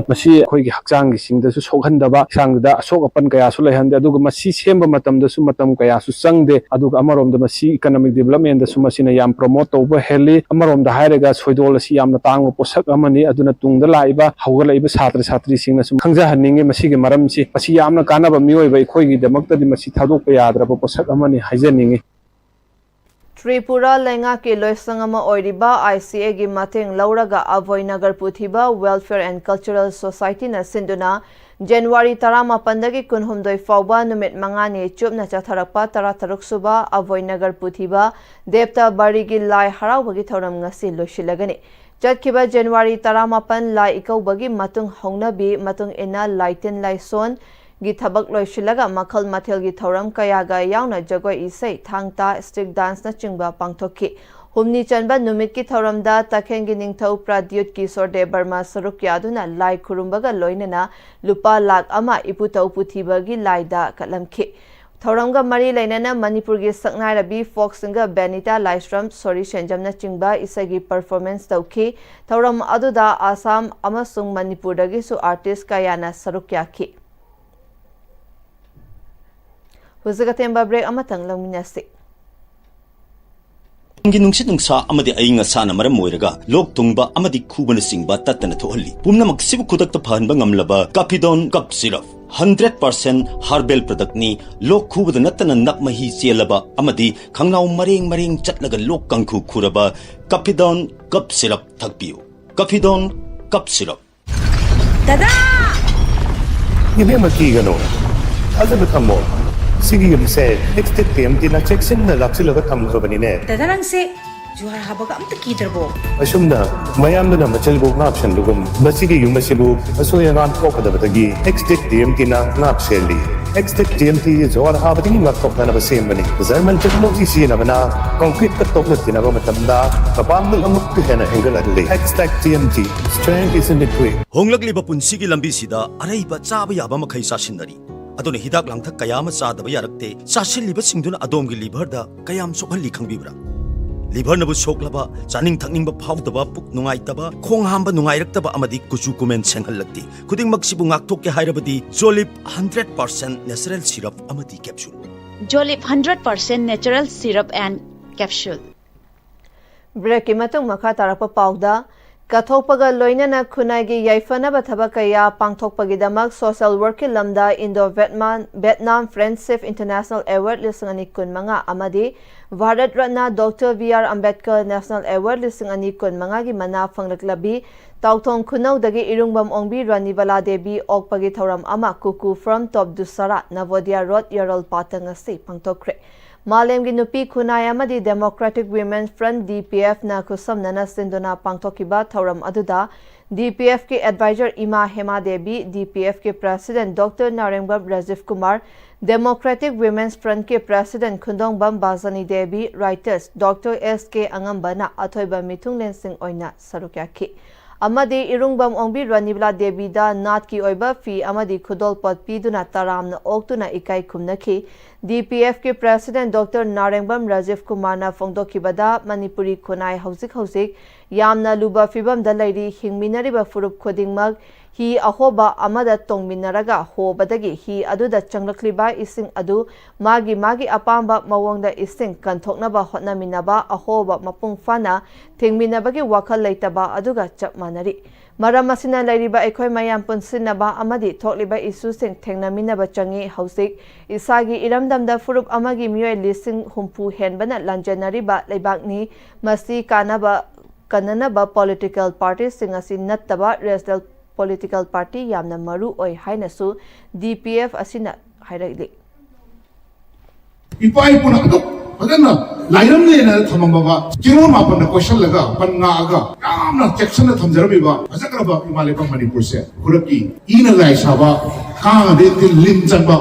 ꯃꯁꯤ ꯑꯩꯈꯣꯏꯒꯤ ꯍꯛꯆꯥꯡꯒꯤꯁꯤꯡꯗꯁꯨ ꯁꯣꯛꯍꯟꯗꯕ, ꯍꯛꯆꯥꯡꯗ ꯑꯁꯣꯛ ꯑꯄꯟ ꯀꯌꯥꯁꯨ ꯂꯩꯍꯟꯗꯦ, ꯑꯗꯨꯒ ꯃꯁꯤ ꯁꯦꯝꯕ ꯃꯇꯝꯗꯁꯨ ꯃꯇꯝ ꯀꯌꯥꯁꯨ ꯆꯪꯗꯦ, ꯑꯗꯨꯒ ꯑꯃꯔꯣꯝꯗ ꯃꯁꯤ economic developmentꯗꯁꯨ ꯃꯁꯤꯅ ꯌꯥꯝ promote ꯇꯧꯕ ꯍꯦꯜꯂꯤ꯫ ꯑꯃꯔꯣꯝꯗ ꯍꯥꯏꯔꯒ ꯁꯣꯏꯗꯣꯜ ꯑꯁꯤ ꯌꯥꯝꯅ ꯇꯥꯡꯕ ꯄꯣꯠꯁꯛ ꯑꯃꯅꯤ, ꯑꯗꯨꯅ ꯇꯨꯡꯗ ꯂꯥꯛꯏꯕ ꯍꯧꯒꯠꯂꯛꯏꯕ ꯁꯥꯇ꯭ꯔ ꯁꯥꯇ꯭ꯔꯤꯁꯤꯡꯅꯁꯨ ꯈꯪꯖꯍꯟꯅꯤꯡꯉꯤ ꯃꯁꯤꯒꯤ ꯃꯔꯝꯁꯤ꯫ ꯃꯁꯤ ꯌꯥꯝꯅ ꯀꯥꯟꯅꯕ ꯃꯤꯑꯣꯏꯕ ꯑꯩꯈꯣꯏꯒꯤꯗꯃꯛꯇꯗꯤ ꯃꯁꯤ ꯊꯥꯗꯣꯛꯄ ꯌꯥꯗ꯭ꯔꯕ ꯄꯣꯠꯁꯛ ꯑꯃꯅꯤ ꯍꯥꯏꯖꯅꯤꯡꯉꯤ꯫ ꯇ꯭ꯔꯤꯄꯨꯔꯥ ꯂꯩꯉꯥꯛꯀꯤ ꯂꯣꯏꯁꯪ ꯑꯃ ꯑꯣꯏꯔꯤꯕ ICAꯒꯤ ꯃꯇꯦꯡ ꯂꯧꯔꯒ ꯑꯕꯣꯏ ꯅꯒꯔ ꯄꯨꯊꯤꯕ Welfare and Cultural Societyꯅ ꯁꯤꯟꯗꯨꯅ ꯖꯅꯋꯥꯔꯤ ꯇꯔꯥꯃꯥꯄꯟꯗꯒꯤ ꯀꯨꯟꯍꯨꯝꯗꯣꯏ ꯐꯥꯎꯕ ꯅꯨꯃꯤꯠ ꯃꯉꯥꯅꯤ ꯆꯨꯞꯅ ꯆꯠꯊꯔꯛꯄ ꯇꯔꯥꯇꯔꯨꯛ ꯁꯨꯕ ꯑꯕꯣꯏ ꯅꯒꯔ ꯄꯨꯊꯤꯕ ꯗꯦꯞꯇ ꯕꯥꯔꯤꯒꯤ ꯂꯥꯏ ꯍꯔꯥꯎꯕꯒꯤ ꯊꯧꯔꯝ ꯉꯁꯤ ꯂꯣꯏꯁꯤꯜꯂꯒꯅꯤ꯫ ꯆꯠꯈꯤꯕ ꯖꯅꯋꯥꯔꯤ ꯇꯔꯥꯃꯥꯄꯟ ꯂꯥꯏ ꯏꯀꯧꯕꯒꯤ ꯃꯇꯨꯡ ꯍꯧꯅꯕꯤ ꯃꯇꯨꯡ ꯏꯟꯅ ꯂꯥꯏꯇꯤꯟ ꯂꯥꯏꯁꯣꯟ ꯒꯤ ꯊꯕꯛ ꯂꯣꯏꯁꯤꯜꯂꯒ ꯃꯈꯜ ꯃꯊꯦꯜꯒꯤ ꯊꯧꯔꯝ ꯀꯌꯥꯒ ꯌꯥꯎꯅ ꯖꯒꯣꯏ ꯏꯁꯩ, ꯊꯥꯡ ꯇꯥ, street danceꯅꯆꯤꯡꯕ ꯄꯥꯡꯊꯣꯛꯈꯤ꯫ ꯍꯨꯝꯅꯤ ꯆꯟꯕ ꯅꯨꯃꯤꯠꯀꯤ ꯊꯧꯔꯝꯗ ꯇꯈꯦꯜꯒꯤ ꯅꯤꯡꯊꯧ ꯄ꯭ꯔꯗ꯭ꯌꯨꯠ ꯀꯤꯁꯣꯔ ꯗꯦꯕ ꯕꯔꯃꯥ ꯁꯔꯨꯛ ꯌꯥꯗꯨꯅ ꯂꯥꯏ ꯈꯨꯔꯨꯝꯕꯒ ꯂꯣꯏꯅꯅ ꯂꯨꯄꯥ ꯂꯥꯈ ꯑꯃ ꯏꯄꯨꯊꯧ ꯄꯨꯊꯤꯕꯒꯤ ꯂꯥꯏꯗ ꯀꯠꯂꯝꯈꯤ꯫ ꯊꯧꯔꯝꯒ ꯃꯔꯤ ꯂꯩꯅꯅ ꯃꯅꯤꯄꯨꯔꯒꯤ ꯁꯛꯅꯥꯏꯔꯕꯤ folk singer ꯕꯦꯅꯤꯇꯥ ꯂꯥꯏꯁ꯭ꯔꯝ, ꯁꯣꯔꯤ ꯁꯦꯟꯖꯝꯅꯆꯤꯡꯕ ꯏꯁꯩꯒꯤ performance ꯇꯧꯈꯤ꯫ ꯊꯧꯔꯝ ꯑꯗꯨꯗ ꯑꯁꯥꯝ ꯑꯃꯁꯨꯡ ꯃꯅꯤꯄꯨꯔꯗꯒꯤꯁꯨ artist ꯀꯌꯥꯅ ꯁꯔꯨꯛ ꯌꯥꯈꯤ꯫ ꯍꯧꯖꯤꯛ ꯑꯇꯦꯟꯕ break ꯑꯃꯇꯪ ꯂꯧꯃꯤꯟꯅꯁꯤ꯫ ꯒꯤ ꯅꯨꯡꯁꯤꯠ ꯅꯨꯡꯁꯥ ꯑꯃꯗꯤ ꯑꯏꯪ ꯑꯁꯥꯅ ꯃꯔꯝ ꯑꯣꯏꯔꯒ ꯂꯣꯛ ꯊꯨꯡꯕ ꯑꯃꯗꯤ ꯈꯨꯕꯅꯆꯤꯡꯕ ꯇꯠꯇꯅ ꯊꯣꯛꯍꯜꯂꯤ꯫ ꯄꯨꯝꯅꯃꯛꯁꯤꯕꯨ ꯈꯨꯗꯛꯇ ꯐꯍꯟꯕ ꯉꯝꯂꯕ ꯀꯥꯐꯤꯗꯣꯟ ꯀꯞ ꯁꯤꯔꯞ꯫ Hundred percent herbal productꯅꯤ꯫ ꯂꯣꯛ ꯈꯨꯕꯗ ꯅꯠꯇꯅ ꯅꯞ ꯃꯍꯤ ꯆꯦꯜꯂꯕ ꯑꯃꯗꯤ ꯈꯪꯅꯥꯎ ꯃꯔꯦꯡ ꯃꯔꯦꯡ ꯆꯠꯂꯒ ꯂꯣꯛ ꯀꯥꯡꯈꯨ ꯈꯨꯔꯕ ꯀꯥꯐꯤꯗꯣꯟ ꯀꯞ ꯁꯤꯔꯞ ꯊꯛꯄꯤꯌꯨ꯫ ꯀꯥꯐꯤꯗꯣꯟ ꯀꯞ ꯁꯤꯔꯞ꯫ ꯗꯗꯥ! ꯏꯕꯦꯝꯃ, ꯀꯤꯒꯅꯨ꯫ ꯊꯥꯖꯕ ꯊꯝꯃꯣ꯫ ꯁꯤꯒꯤ ꯌꯨꯝꯁꯦ ꯑꯦꯛꯁ ꯇꯤꯝ ꯇꯤꯅ ꯆꯦꯛꯁꯤꯟꯅ ꯂꯥꯛꯁꯤꯜꯂꯒ ꯊꯝꯈ꯭ꯔꯕꯅꯤꯅꯦ꯫ ꯗꯗꯥ, ꯅꯪꯁꯦ ꯖꯨꯍꯥꯔ ꯍꯥꯕꯒ ꯑꯝꯇ ꯀꯤꯗ꯭ꯔꯕꯣ? ꯑꯁꯨꯝꯅ ꯃꯌꯥꯝꯗꯨꯅ ꯃꯆꯜꯕꯨ ꯉꯥꯛꯁꯦꯟꯕꯒꯨꯝ ꯃꯁꯤꯒꯤ ꯌꯨꯝ ꯑꯁꯤꯕꯨ ꯑꯁꯣꯏ ꯑꯉꯥꯝ ꯊꯣꯛꯀꯗꯕꯗꯒꯤ ꯑꯦꯛꯁ ꯇꯤꯝ ꯇꯤꯅ ꯉꯥꯛꯁꯦꯜꯂꯤ꯫ X-Tech T M T ꯖꯋꯥꯔ ꯍꯥꯕꯗꯒꯤ ꯉꯥꯛꯊꯣꯛꯅꯅꯕ ꯁꯦꯝꯕꯅꯤ꯫ German technology ꯁꯤꯖꯤꯟꯅꯕꯅ concrete ꯀ ꯇꯣꯛꯅ ꯊꯤꯅꯕ ꯃꯇꯝꯗ ꯃꯄꯥꯡꯒꯜ ꯑꯃꯨꯛꯀ ꯍꯦꯟꯅ ꯍꯦꯟꯒꯠꯍꯜꯂꯤ꯫ X-Tech T M T, strength is in the grip. ꯍꯣꯡꯂꯛꯂꯤꯕ ꯄꯨꯟꯁꯤꯒꯤ ꯂꯝꯕꯤꯁꯤꯗ ꯑꯔꯩꯕ ꯆꯥꯕ ꯌꯥꯕ ꯃꯈꯩ ꯆꯥꯁꯤꯟꯅꯔꯤ꯫ ꯑꯗꯨꯅ ꯍꯤꯗꯥꯛ ꯂꯥꯡꯊꯛ ꯀꯌꯥ ꯑꯃ ꯆꯥꯗꯕ ꯌꯥꯔꯛꯇꯦ꯫ ꯆꯥꯁꯤꯜꯂꯤꯕꯁꯤꯡꯗꯨꯅ ꯑꯗꯣꯝꯒꯤ liver ꯗ ꯀꯌꯥꯝ ꯁꯣꯛꯍꯜꯂꯤ ꯈꯪꯕꯤꯕ꯭ꯔꯥ? Liver ꯅꯕꯨ ꯁꯣꯛꯂꯕ, ꯆꯥꯅꯤꯡ ꯊꯛꯅꯤꯡꯕ ꯐꯥꯎꯗꯕ, ꯄꯨꯛ ꯅꯨꯡꯉꯥꯏꯇꯕ, ꯈꯣꯡ ꯍꯥꯝꯕ ꯅꯨꯡꯉꯥꯏꯔꯛꯇꯕ ꯑꯃꯗꯤ ꯀꯨꯆꯨ ꯀꯨꯃꯦꯟ ꯁꯦꯡꯍꯜꯂꯛꯇꯦ꯫ ꯈꯨꯗꯤꯡꯃꯛꯁꯤꯕꯨ ꯉꯥꯛꯊꯣꯛꯀꯦ ꯍꯥꯏꯔꯕꯗꯤ Jolib hundred percent natural syrup ꯑꯃꯗꯤ capsule꯫ Jolib hundred percent natural syrup and capsule꯫ Break ꯀꯤ ꯃꯇꯨꯡ ꯃꯈꯥ ꯇꯥꯔꯛꯄ ꯄꯥꯎꯗ, ꯀꯠꯊꯣꯛꯄꯒ ꯂꯣꯏꯅꯅ ꯈꯨꯟꯅꯥꯏꯒꯤ ꯌꯥꯏꯐꯅꯕ ꯊꯕꯛ ꯀꯌꯥ ꯄꯥꯡꯊꯣꯛꯄꯒꯤꯗꯃꯛ social work ꯀꯤ ꯂꯝꯗ Indo-Vietnam, Vietnam Friendship International Award ꯂꯤꯁꯤꯡ ꯑꯅꯤ ꯀꯨꯟꯃꯉꯥ ꯑꯃꯗꯤ Bharat Ratna Doctor B R Ambedkar National Award ꯂꯤꯁꯤꯡ ꯑꯅꯤ ꯀꯨꯟꯃꯉꯥꯒꯤ ꯃꯅꯥ ꯐꯪꯂꯛꯂꯕꯤ ꯇꯥꯎꯊꯣꯡ ꯈꯨꯅꯧꯗꯒꯤ ꯏꯔꯨꯡꯕꯝ ꯑꯣꯡꯕꯤ ꯔꯥꯅꯤꯕꯂꯥ ꯗꯦꯕꯤ ꯑꯣꯛꯄꯒꯤ ꯊꯧꯔꯝ ꯑꯃ ꯀꯨꯀꯨ from Top Dusara, Navodia Road, ꯌꯥꯔꯣꯜꯄꯥꯠꯇ ꯉꯁꯤ ꯄꯥꯡꯊꯣꯛꯈ꯭ꯔꯦ꯫ ꯃꯥꯂꯦꯝꯒꯤ ꯅꯨꯄꯤ ꯈꯨꯟꯅꯥꯏ ꯑꯃꯗꯤ Democratic Women's Front, D P F ꯅ ꯈꯨꯠꯁꯝꯅꯅ ꯁꯤꯟꯗꯨꯅ ꯄꯥꯡꯊꯣꯛꯈꯤꯕ ꯊꯧꯔꯝ ꯑꯗꯨꯗ D P F ꯀꯤ advisor ꯏꯃꯥ Hema Devi, D P F ꯀꯤ president Doctor ꯅꯥꯔꯦꯡꯕꯝ Rajiv Kumar, Democratic Women's Front ꯀꯤ president ꯈꯨꯟꯗꯣꯡꯕꯝ ꯕꯥꯖꯅꯤ Devi, writers Doctor S K ꯑꯉꯝꯕꯅ ꯑꯊꯣꯏꯕ ꯃꯤꯊꯨꯡꯂꯦꯟꯁꯤꯡ ꯑꯣꯏꯅ ꯁꯔꯨꯛ ꯌꯥꯈꯤ꯫ ꯑꯃꯗꯤ ꯏꯔꯨꯡꯕꯝ ꯑꯣꯡꯕꯤ ꯔꯥꯅꯤꯕꯂꯥ ꯗꯦꯕꯤꯗ ꯅꯥꯠꯀꯤ ꯑꯣꯏꯕ ꯐꯤ ꯑꯃꯗꯤ ꯈꯨꯗꯣꯜꯄꯣꯠ ꯄꯤꯗꯨꯅ ꯇꯔꯥꯝꯅ ꯑꯣꯛꯇꯨꯅ ꯏꯀꯥꯏ ꯈꯨꯝꯅꯈꯤ꯫ D P F ꯀꯤ president Doctor ꯅꯥꯔꯦꯡꯕꯝ ꯔꯥꯖꯤꯕ ꯀꯨꯃꯥꯔꯅ ꯐꯣꯡꯗꯣꯛꯈꯤꯕꯗ, ꯃꯅꯤꯄꯨꯔꯤ ꯈꯨꯟꯅꯥꯏ ꯍꯧꯖꯤꯛ ꯍꯧꯖꯤꯛ ꯌꯥꯝꯅ ꯂꯨꯕ ꯐꯤꯕꯝꯗ ꯂꯩꯔꯤ꯫ ꯍꯤꯡꯃꯤꯟꯅꯔꯤꯕ ꯐꯨꯔꯨꯞ ꯈꯨꯗꯤꯡꯃꯛ ꯍꯤ ꯑꯍꯣꯕ ꯑꯃꯗ ꯇꯣꯡꯃꯤꯟꯅꯔꯒ ꯍꯣꯕꯗꯒꯤ ꯍꯤ ꯑꯗꯨꯗ ꯆꯪꯂꯛꯂꯤꯕ ꯏꯁꯤꯡ ꯑꯗꯨ ꯃꯥꯒꯤ ꯃꯥꯒꯤ ꯑꯄꯥꯝꯕ ꯃꯑꯣꯡꯗ ꯏꯁꯤꯡ ꯀꯟꯊꯣꯛꯅꯕ ꯍꯣꯠꯅꯃꯤꯟꯅꯕ, ꯑꯍꯣꯕ ꯃꯄꯨꯡ ꯐꯥꯅ ꯊꯤꯡꯃꯤꯟꯅꯕꯒꯤ ꯋꯥꯈꯜ ꯂꯩꯇꯕ ꯑꯗꯨꯒ ꯆꯞ ꯃꯥꯟꯅꯔꯤ꯫ ꯃꯔꯝ ꯑꯁꯤꯅ ꯂꯩꯔꯤꯕ ꯑꯩꯈꯣꯏ ꯃꯌꯥꯝ ꯄꯨꯟꯁꯤꯟꯅꯕ ꯑꯃꯗꯤ ꯊꯣꯛꯂꯤꯕ issue ꯁꯤꯡ ꯊꯦꯡꯅꯃꯤꯟꯅꯕ ꯆꯪꯏ꯫ ꯍꯧꯖꯤꯛ ꯏꯁꯥꯒꯤ ꯏꯔꯝꯗꯝꯗ ꯐꯨꯔꯨꯞ ꯑꯃꯒꯤ ꯃꯤꯑꯣꯏ ꯂꯤꯁꯤꯡ ꯍꯨꯝꯐꯨ ꯍꯦꯟꯕꯅ ꯂꯥꯟꯖꯦꯟꯅꯔꯤꯕ ꯂꯩꯕꯥꯛꯅꯤ꯫ ꯃꯁꯤ ꯀꯥꯟꯅꯕ, ꯀꯟꯅꯅꯕ political party ꯁꯤꯡ ꯑꯁꯤ ꯅꯠꯇꯕ regional political party ꯌꯥꯝꯅ ꯃꯔꯨ ꯑꯣꯏ ꯍꯥꯏꯅꯁꯨ D P F ꯑꯁꯤꯅ ꯍꯥꯏꯔꯛꯂꯤ꯫ ꯏꯄꯥ ꯏꯄꯨꯅ ꯑꯗꯨꯛ ꯐꯖꯅ ꯂꯥꯏꯔꯝꯂꯦꯅ ꯊꯝꯃꯝꯃꯕ ꯆꯤꯡꯂꯣꯟ ꯃꯥꯄꯟꯅ ꯀꯣꯏꯁꯜꯂꯒ ꯄꯟ ꯉꯥꯛꯑꯒ ꯌꯥꯝꯅ ꯆꯦꯛꯁꯤꯟꯅ ꯊꯝꯖꯔꯝꯃꯤꯕ ꯐꯖꯈ꯭ꯔꯕ ꯏꯃꯥ ꯂꯩꯕꯥꯛ ꯃꯅꯤꯄꯨꯔꯁꯦ ꯈꯨꯔꯞꯀꯤ ꯏꯅ ꯂꯥꯏ ꯁꯥꯕ, ꯀꯥꯡ ꯑꯗꯩ ꯇꯤꯟ ꯂꯤꯟ ꯆꯪꯕ,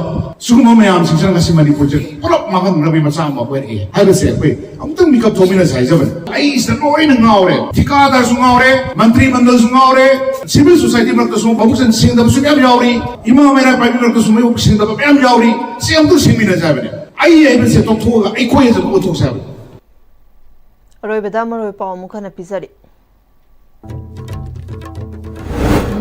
ꯁꯤꯒꯨꯝꯕ ꯃꯌꯥꯝꯁꯤꯡꯁꯤꯅ ꯉꯁꯤ ꯃꯅꯤꯄꯨꯔꯁꯦ ꯄꯨꯂꯞ ꯃꯥꯡꯍꯟꯅꯕꯒꯤ ꯃꯆꯥꯛ ꯑꯃ ꯑꯣꯏꯔꯛꯑꯦ ꯍꯥꯏꯕꯁꯦ ꯑꯩꯈꯣꯏ ꯑꯃꯨꯛꯇꯪ ꯃꯤꯀꯞ ꯊꯣꯛꯃꯤꯟꯅꯁꯦ ꯍꯥꯏꯖꯕꯅꯤ꯫ ꯑꯩ ꯁꯤꯗ ꯂꯣꯏꯅ ꯉꯥꯎꯔꯦ, ꯊꯤꯀꯥꯗꯥꯔꯁꯨ ꯉꯥꯎꯔꯦ, ꯃꯟꯇ꯭ꯔꯤ ꯃꯟꯗꯜꯁꯨ ꯉꯥꯎꯔꯦ, civil society ꯃꯔꯛꯇꯁꯨ ꯃꯕꯨꯛꯆꯦꯜ ꯁꯦꯡꯗꯕꯁꯨ ꯃꯌꯥꯝ ꯌꯥꯎꯔꯤ, ꯏꯃꯥ ꯃꯩꯔꯥ ꯄꯥꯏꯕꯤ ꯃꯔꯛꯇꯁꯨ ꯃꯕꯨꯛ ꯁꯦꯡꯗꯕ ꯃꯌꯥꯝ ꯌꯥꯎꯔꯤ꯫ ꯁꯤ ꯑꯃꯨꯛꯇꯪ ꯁꯦꯡꯃꯤꯟꯅꯁꯦ ꯍꯥꯏꯕꯅꯤ꯫ ꯑꯩ ꯍꯥꯏꯕꯁꯦ ꯇꯣꯛꯊꯣꯛꯑꯒ ꯑꯩꯈꯣꯏ ꯍꯥꯏꯁꯦ ꯑꯃꯨꯛ ꯑꯣꯟꯊꯣꯛꯁꯦ ꯍꯥꯏꯕꯅꯤ꯫ ꯑꯔꯣꯏꯕꯗ ꯃꯔꯨꯑꯣꯏ ꯄꯥꯎ ꯑꯃꯨꯛ ꯍꯟꯅ ꯄꯤꯖꯔꯤ꯫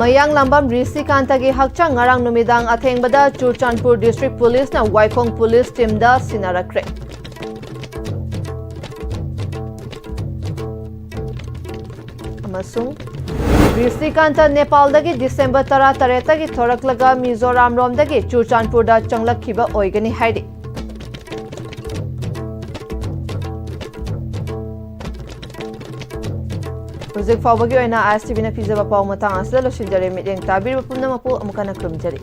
ꯃꯌꯥꯡꯂꯥꯝꯕꯝ ꯔꯤꯁꯤꯀꯥꯟꯇꯒꯤ ꯍꯛꯆꯥꯡ ꯉꯔꯥꯡ ꯅꯨꯃꯤꯗꯥꯡ ꯑꯊꯦꯡꯕꯗ ꯆꯨꯔꯆꯥꯟꯄꯨꯔ ꯗꯤꯁꯇ꯭ꯔꯤꯛ ꯄꯨꯂꯤꯁꯅ ꯋꯥꯏꯈꯣꯡ ꯄꯨꯂꯤꯁ ꯇꯤꯝꯗ ꯁꯤꯟꯅꯔꯛꯈ꯭ꯔꯦ꯫ ꯑꯃꯁꯨꯡ ꯔꯤꯁꯤꯀꯥꯟꯇ ꯅꯦꯄꯥꯜꯗꯒꯤ ꯗꯤꯁꯦꯝꯕꯔ ꯇꯔꯥꯇꯔꯦꯠꯇꯒꯤ ꯊꯣꯔꯛꯂꯒ ꯃꯤꯖꯣꯔꯥꯝꯔꯣꯝꯗꯒꯤ ꯆꯨꯔꯆꯥꯟꯄꯨꯔꯗ ꯆꯪꯂꯛꯈꯤꯕ ꯑꯣꯏꯒꯅꯤ ꯍꯥꯏꯔꯤ꯫ ꯍꯧꯖꯤꯛ ꯐꯥꯎꯕꯒꯤ ꯑꯣꯏꯅ ISTVꯅ ꯄꯤꯖꯕ ꯄꯥꯎ ꯃꯇꯥꯡ ꯑꯁꯤꯗ ꯂꯣꯏꯁꯤꯟꯖꯔꯦ꯫ ꯃꯤꯠꯌꯦꯡ ꯇꯥꯕꯤꯔꯤꯕ ꯄꯨꯝꯅꯃꯛꯄꯨ ꯑꯃꯨꯛ ꯍꯟꯅ ꯈꯨꯔꯨꯝꯖꯔꯤ꯫